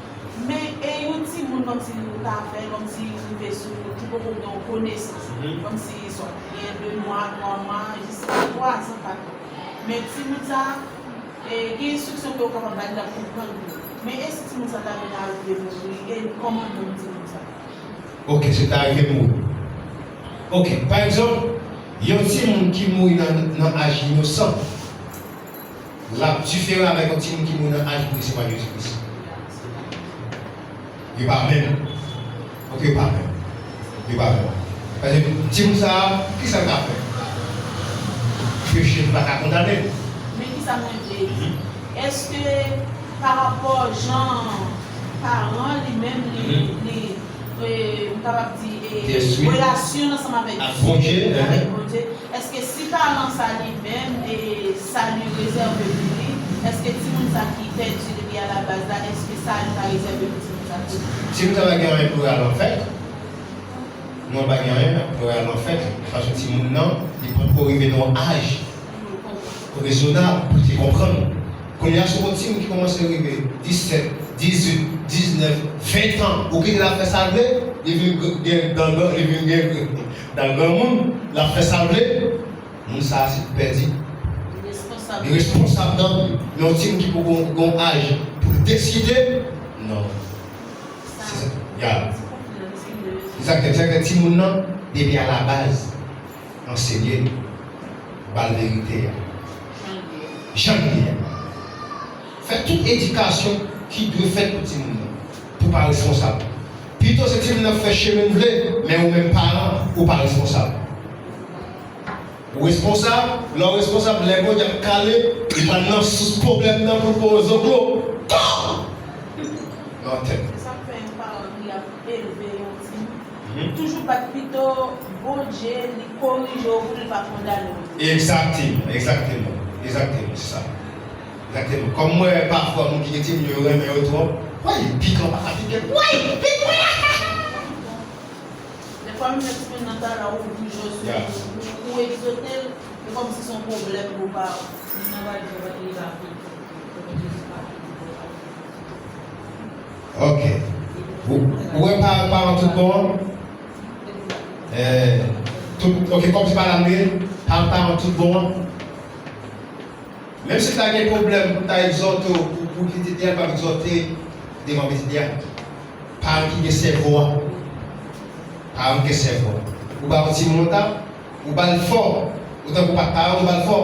Men e yon timoun kòmsi ou ta fè, kòmsi rive sou, ki poko gen yon konesans. Kòmsi swa gen de mwa, twa mwa, jiska twa zan, kat an. Men timoun sa, e, gen enstriksyon ke ou kapab ba li, l ap konprann tou. Men e si timoun sa ta vin arive mouri, e kòman nanm timoun sa? Ok, si l ta rive mouri. Ok, pa egzanp, yon timoun ki mouri nan, nan aj inosan, l ap diferan avèk yon timoun ki mouri nan aj pou resevwa Jezi Kris. Yo pa menm. Ok, yo pa menm. Yo pa menm. Paske timoun sa a, kisa l ka fè? Peche pa ka kondane l. Men kisa mwen vle di? Èske pa rapò jan paran li menm li, li, e, m kapab di, e, relasyon l ansanm avèk Bondye, avèk Bondye, èske si paran sa li menm, e, sali rezève pou li, èske timoun sa ki pèdi depi a la baz la, èske sali pa rezève pou timoun sa tou? Timoun sa pa gen anyen pou al anfèt. Non, pa gen anyen pou al anfèt, paske timoun nan, li poko rive nan yon aj rezonab pou l te konprann. Kounye a, si w gon timoun ki kòmanse rive disèt, dizuit, diznèf, ven tan, ou kite l ap fè sa l vle, li vin gen dangan, li vin gen dan granmoun, l ap fè sa l vle, moun sa a se pèdi. Li responsab nan vi. Men yon timoun ki poko gon aj pou l deside, non. Se sa. Ya. Se sa k fè, se sa k fè timoun nan, depi a la baz, ansenye l, ba l verite a. Jan l ye a. Fè tout edikasyon ki dwe fèt pou timoun nan, pou pa responsab. Pito se timoun nan fè chemen l vle, men ou menm paran, ou pa responsab. Ou responsab, lè w responsab, lè Bondye ap kale, li pral nan sous pwoblèm nan pou l poze zoklo. Kò! Nan tèt. Se sa k fè yon paran ki ap elve yon timoun, toujou bat pito Bondye, li korije w pou li pa kondane w. Egzakteman, egzakteman, egzakteman, se sa. Egzakteman. Kòm mwen, pafwa, moun ki gen timoun yo renmen yo twòp. Woy, pikan pa ka pike. Woy, pikan! Dèfwa, menm lè timoun nan ta la, ou bouje sou li, ou, ou egzote l, se kòmsi se yon pwoblèm pou pa, li nan va di, li va peye. Ok. Ou, ou wè pa, paran tout bon an? Eh, tout, ok, kòmsi pa la m ye, pa, paran tout bon an? Menm si l ta gen pwoblèm pou l ta egzòte w, pou, pou pitit li a, l p ap egzòte devan pitit li a. Paran ki gen sèvo a. Paran ki gen sèvo a. Ou ba yon timoun yon tab, ou ba l fò. Otan ke w pa t paran, ou ba l fò.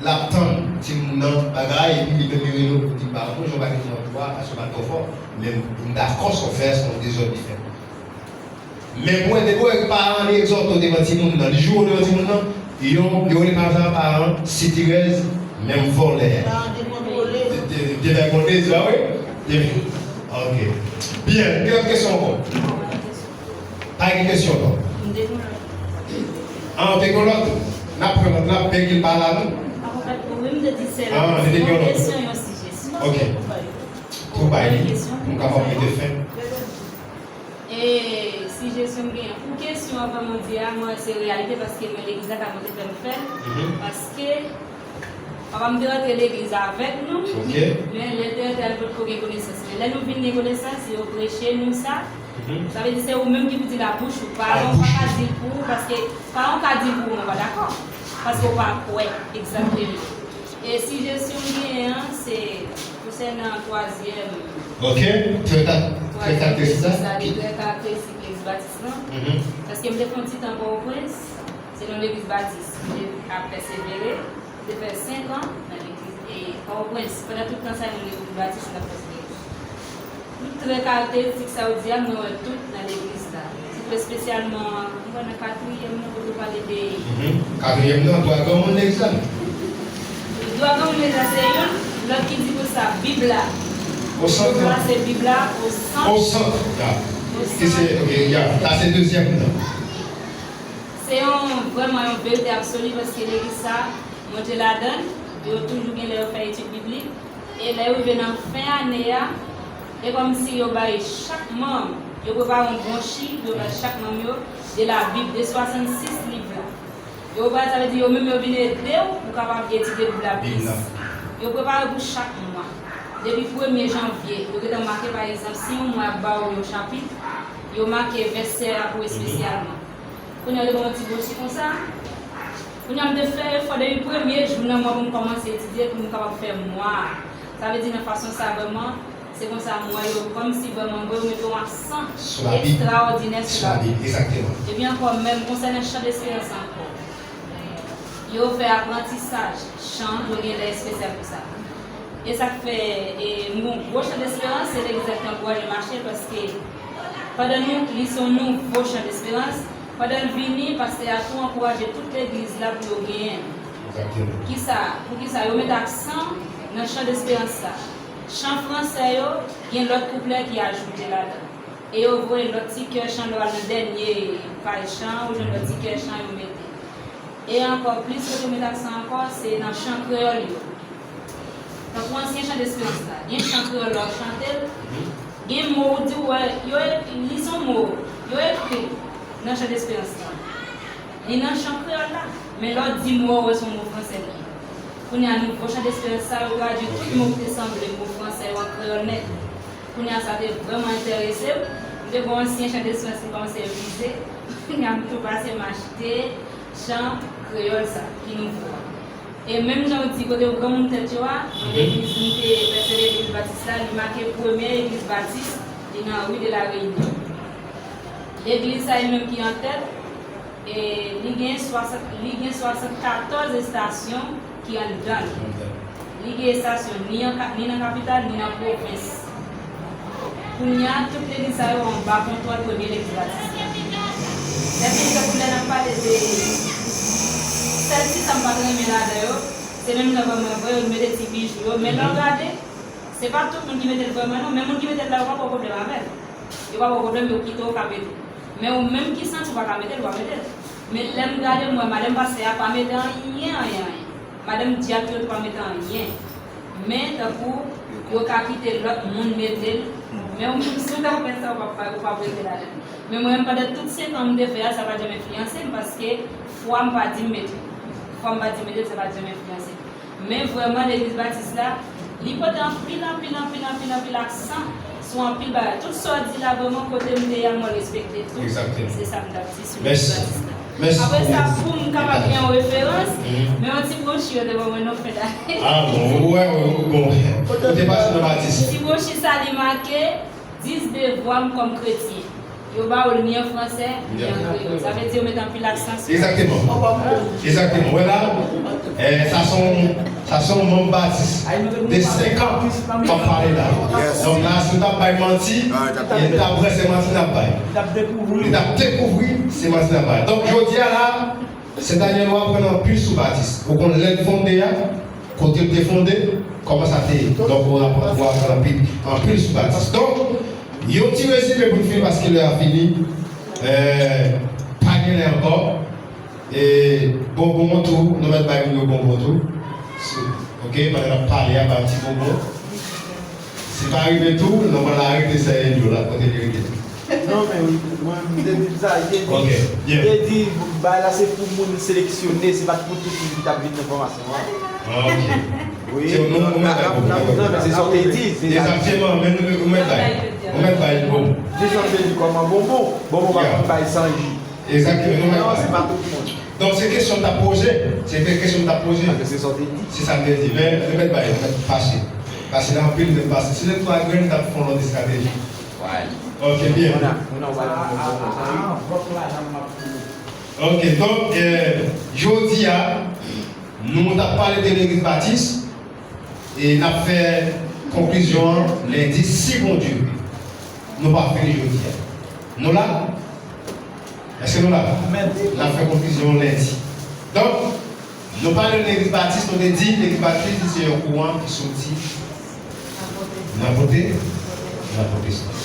L ap tann timoun nan bagay, epi li menm li rele w pou di, "Paran mwen, jan w pa gen jan w dwa, paske w pa t twò fò." Men m dakò sa w fè a, se yon dezòd li fè. Men pou wè, depi w wè paran li egzòte w devan timoun nan, li joure w devan timoun nan, yo, yo rele paran sa a paran sitirèz, menm vòlè. Paran dekontrole. De, de, devègonde, se pa vre? De, ok. Byen, gen lòt kesyon ankò? Pa gen kesyon ankò? Ah, ou te gen lòt? N ap pran lòt la, men ki pa la non? Ah, li te gen yon lòt. Ok. Pou bay li, pou m kapab mete fen. E sijesyon m genyen pou kesyon an, vrèman di a, mwen wè se reyalite, paske mwen legliz la ka monte fè m fè l. Paske papa m te rantre legliz avèk nou, men lè l te rantre al potko gen konesans. Men lè nou vin gen konesans, yo preche nou sa. Sa vle di se ou menm ki pou di labouch ou. Paran ou pa ka di l pou ou, paske paran ou ka di l pou ou, men ou pa dakò. Paske ou pa kwè egzakteman. E sijesyon m genyen an, se konsènan twazyèm. Ok, trè ka-, trè karakteristik sa. Sa, li trè karakteristik legliz batis lan. Paske m te fè yon ti tan Pòtoprens, se nan legliz batis, m te ap pèsevere, m te fè senk an nan legliz, e Pòtoprens, pandan tout tan sa yo, nan legliz batis, m t ap pèsevere. Tout trè karakteristik sa yo di a, mwen wè tout nan legliz la. Sitou espesyalman, mwen wè nan katriyèm nan, kote w pale de. Katriyèm nan, dwa granmoun legliz la. Dwa granmoun legliz la, se youn, lòt ki di konsa, Bib la. Yo plase Bib la o sant. O sant, ya. Ki se, ok, ya. Sa se dezyèm nan. Se yon, vrèman yon verite absoli, paske legliz sa, mwen te ladan l, yo toujou gen lè yo fè etid biblik. E lè yo rive nan fen ane a, e kòmsi yo bay chak manm, yo prepare yon bwonchi pou yo bay chak manm yo, de la Bible, de swasannsis liv la. Yo prepare, sa vle di yo menm yo vin ede w pou w kapab etidye Bib la plis. Yo prepare pou chak mwa. Depi premye janvye, yo gentan make, pa egzanp, si yon mwa y ap ba w yon chapit, yo make vèsè a pou espesyalman. Kounye a, yo te ban yon ti bwonchi konsa. Kounye a, m te fè efò depi premye jou nan mwa pou m kòmanse etidye, pou m kapab fè mwa a. Sa vle di, nan fason sa, vrèman, se konsa m wè yo, kòmsi vrèman, yo mete yon aksan ekstraòdinè sou Labib. Epi ankò, menm konsènan chan desperans ankò, yo fè aprantisaj chan, yo gen lè espesyal pou sa. E sa k fè, e, m gen yon gwo chan desperans, se legliz la ki ankouraje m achte l, paske pandan nou, li se yon nouvo chan desperans, pandan l vini, pastè a tou ankouraje tout legliz la pou yo genyen l. Kisa, poukisa yo met aksan nan chan desperans sa? Chan fransè yo, gen lòt kouplè ki ajoute ladan. E yo voye lòt ti kè chan, lè w al nan dènye paj chan, ou jwenn lòt ti kè chan yo mete. E ankò plis, kote yo met aksan ankò, se nan chan kreyòl yo. Tankou ansyen chan desperans la, gen chan kreyòl lè w ap chante l, gen mo ou di w wè, yo ek-, li se yon mo, yo ekri l nan chan desperans la. Li nan chan kreyòl la, men lè w di mo a, ou wè se yon mo fransè li ye. Kounye a, nouvo chan desperans sa, yo tradui tout mo ki te sanble mo fransè yo an kreyòl nèt. Kounye a, sa te vrèman enterese m. M te gen yon ansyen chan desperans ki kòmanse epuize. Kounye a, m tou pase, m achte chan kreyòl sa, ki nouvo a. E menm jan w di kote granmoun tèt yo a, nan legliz m te pèsevere, legliz batis la, li make premye legliz batis, li nan Rue de la Réunion. Legliz sa, li menm ki an tèt, e li gen swasant, li gen swasannkatòz estasyon ki anndan l. Li gen estasyon ni an ka-, ni nan kapital, ni nan pwovens. Kounye a, tout legliz sa yo anba kontwòl premye legliz batis la. Lè fini, tankou lè n ap pale de sèl ti sa m pa t renmen ladan yo, se menm jan vrèman vre, yo mete ti bijou yo, men lè w gade, se pa tout moun ki mete l vrèman non, men moun ki mete l la, yo pa gen pwoblèm avè l. Yo pa gen pwoblèm, yo kite w ka mete l. Men ou menm ki santi w pa ka mete l, w pa mete l. Men lè m gade, m wè madanm pastè a pa mete anyen, anyen, anyen. Madanm dyak yo tou pa mete anyen. Men, tankou, yo ka kite lòt moun mete l. Men ou menm, si w ta fè sa, ou p ap, ou p ap rete ladan l. Men mwen menm, pandan tout senk an m te fè a, sa pa t janm enfliyanse m, paske fwa m pa di m mete l. Fwa m pa di m mete l, sa pa t janm enfliyanse m. Men vrèman, legliz batis la, li pote anpil, anpil, anpil, anpil, anpil aksan sou anpil bagay. Tout sa w di la, vrèman, kote m te ye a, mwen respekte tou. Se sa m t ap di sou legliz batis la. Apre sa, pou m kapab gen yon referans, men yon ti bwochi yo te ban mwen non fè dane. Ah bon, ou wè, ou bon. Ou te pase nan Batis. Ti bwochi sa li make dis devwa m kòm kretyen. Yo ba w li ni an fransè, ni an kreyòl. Sa vle di yo met anpil aksan sou. Egzakteman. Egzakteman. Wè la, eh, sa se yon, sa se yon manm Batis de senk an k ap pale la. Donk la, si nou t ap bay manti, e n t ap wè se manti n ap bay. Li t ap dekouvri se manti n ap bay. Donk jodi a la, Sentanyèl, w aprann anpil sou Batis. Ou konn lè l fonde a, kote l te fonde, kòman sa te ye. Donk, ou aprann, ou aprann anpil, anpil sou Batis. Donk, yon ti rezime pou n fini, paske lè a fini. Eh, pa gen lè ankò. E bonbon tou, nou mèt bay moun yo bonbon tou. Ok, pandan n ap pale a, bay yon ti bonbon. Si pa rive tou, nou pral arete sèyèl yo la, kote li rete. Non, men wi, mwen, m te di sa, li te di, li te di, bagay la se pou moun seleksyone, se pa t pou tout moun ki t ap vin nan fòmasyon an. Ah, ok. Wi. Non, men se sa w te di, se sa. Egzakteman, men nou, ou mèt bay. Ou mèt bay bonbon. Di sa w te di kòman bonbon. Bonbon pa konn bay san ji. Egzakteman, nou mèt bay. Non, se pa tout moun. Donk, se kesyon m t ap poze. Se te kesyon m t ap poze. Paske se sa w te di. Se sa m te di. Men, nou mèt bay, nou mèt pase. Pase la anpil, nou mèt pase. Si nou t pran grenn, n t ap fè yon lòt estrateji. Ok, byen. Ok, donk, eh, jodi a, nou t ap pale de Legliz Batis, e n ap fè konklizyon an lendi, si Bondye vle. Nou pa fini jodi a. Nou la? Èske nou la? N ap fè konklizyon an lendi. Donk, nou pale de Legliz Batis, nou te di Legliz Batis se yon kouran ki soti nan pwote-, nan pwotestan.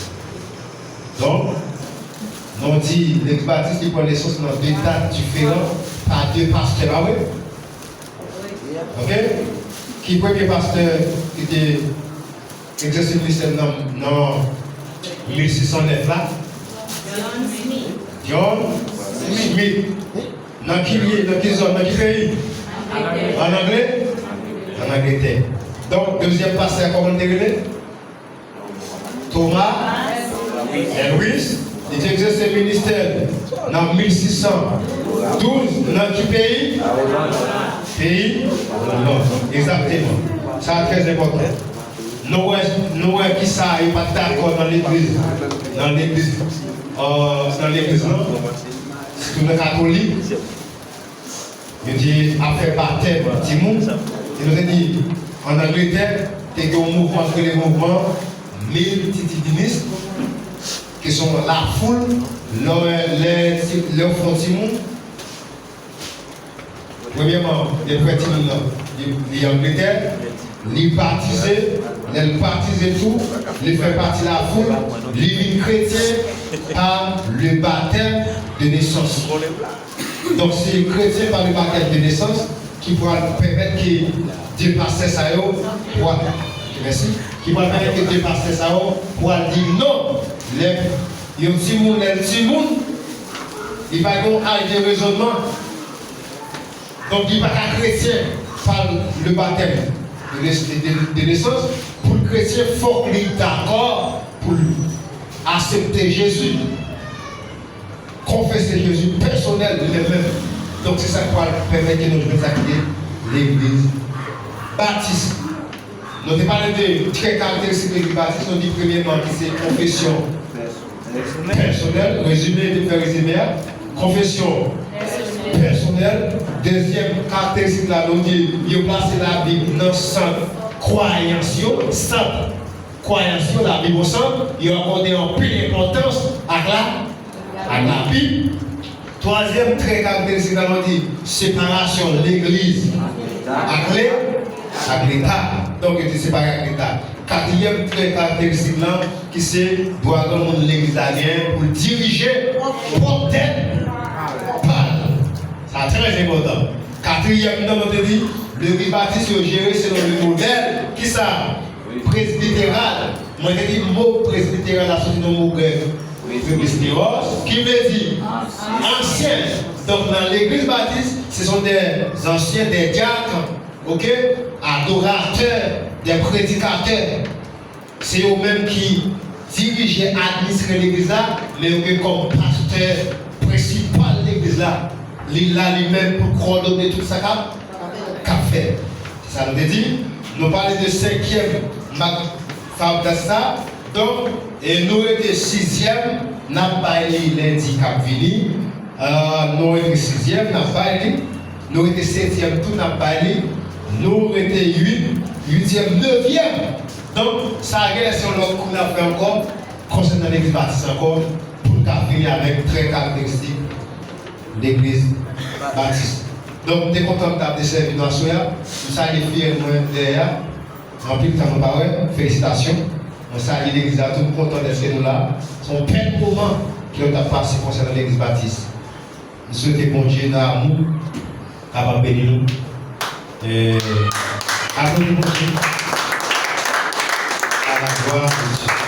Donk, nou di Legliz Batis li pran nesans nan de dat diferan pa de pastè, pa vre? Ok? Ki premye pastè ki te egzèse ministè l nan, nan mil sis san nèf la? John Smith. John Smith. Nan ki lye, nan ki zòn, nan ki peyi? Ann Angle? Ann Angletè. Donk, dezyèm pastè a, kòman l te rele? Thomas Elwys. Li te egzèse ministè l nan mil sis san douz nan ki peyi? Peyi Oland. Egzakteman. Sa a trè enpòtan. Nou wè, nou wè kisa yo pa t dakò nan legliz, nan legliz, euh, nan legliz lan, sitou nan katolik. Yo te ap fè batèm timoun. E nou te di, ann Angletè, te gen yon mouvman ki rele mouvman miltitidinis, ki se yon lafoul, lè, lè, lè yo fè yon timoun, premyèman, lè yo fè timoun nan, li, li Angletè, li batize, lè l batize tou, li fè pati lafoul, li vin kretyen pa le baptême de naissance. Donk, se kretyen pa le baptême de naissance ki pral pèmèt ke de pastè sa yo pral, mèsi, ki pral pèmèt ke de pastè sa yo pral di non. Lè yon timoun, lè l timoun, li pa gen yon aj de rezònman. Donk, li pa ka kretyen pa le baptême de, de, de naissance. Pou l kretyen, fòk li dakò pou l aksepte Jezi. Konfese Jezi pèsonèl li menm menm. Donk, se sa k pral pèmèt ke nou jwenn sa ki ye legliz batis. Nou te pale de trè karakteristik legliz batis, nou di premyèman ki se konfesyon pèsonèl, rezime, te fè rezime a, konfesyon pèsonèl, dezyèm karakteristik la, nou di yo plase Labib nan sant kwayans yo, sant kwayans yo, Labib o sant, yo akòde anpil enpòtans ak la, ak Labib. Twazyèm trè karakteristik la, nou di separasyon legliz ak le, ak leta. Donk, yo te separe ak leta. Katriyèm trè karakteristik la, ki se dwa granmoun legliz la gen pou l dirije pwòp tèt pa l. Sa trè enpòtan. Katriyèm nan, nou te di, legliz batis yo jere selon le modèl, kisa? Presbiteral. Mwen te di mo presbiteral la soti nan mo grèk presbyteros, ki vle di ansyen. Donk, nan legliz batis, ce sont des anciens, des diacres, ok, adorateurs, des prédicateurs. Se yo menm ki dirije, administre legliz la, men yo gen kòm pastè prensipal legliz la, li la li menm pou kòdone tout sa k ap, k ap fèt. Se sa nou te di. Nou pale de senkyèm mak Fab Dance la. Donk, e nou rete sizyèm, n ap bay li lendi k ap vini. Euh, nou rete sizyèm, n ap bay li. Nou rete setyèm tou, n ap bay li. Nou rete uit, uityèm, nevyèm. Donk, sa genlè se yon lòt kou n ap fè ankò, konsènan legliz batis ankò, pou n ka fini avèk trè karakteristik legliz batis. Donk, m te kontan m t ap desèvi nou aswè a. M salye fiyèl mwen dèyè a. Anpil tan nou pa wè. Felisitasyon. Mwen salye legliz la tou. M kontan dèske nou la. Se yon bèl moman ke nou t ap pase konsènan legliz batis. M swete Bondye nan amou kapab beni nou. E, aplodi Bondye. A la glwa de Dye.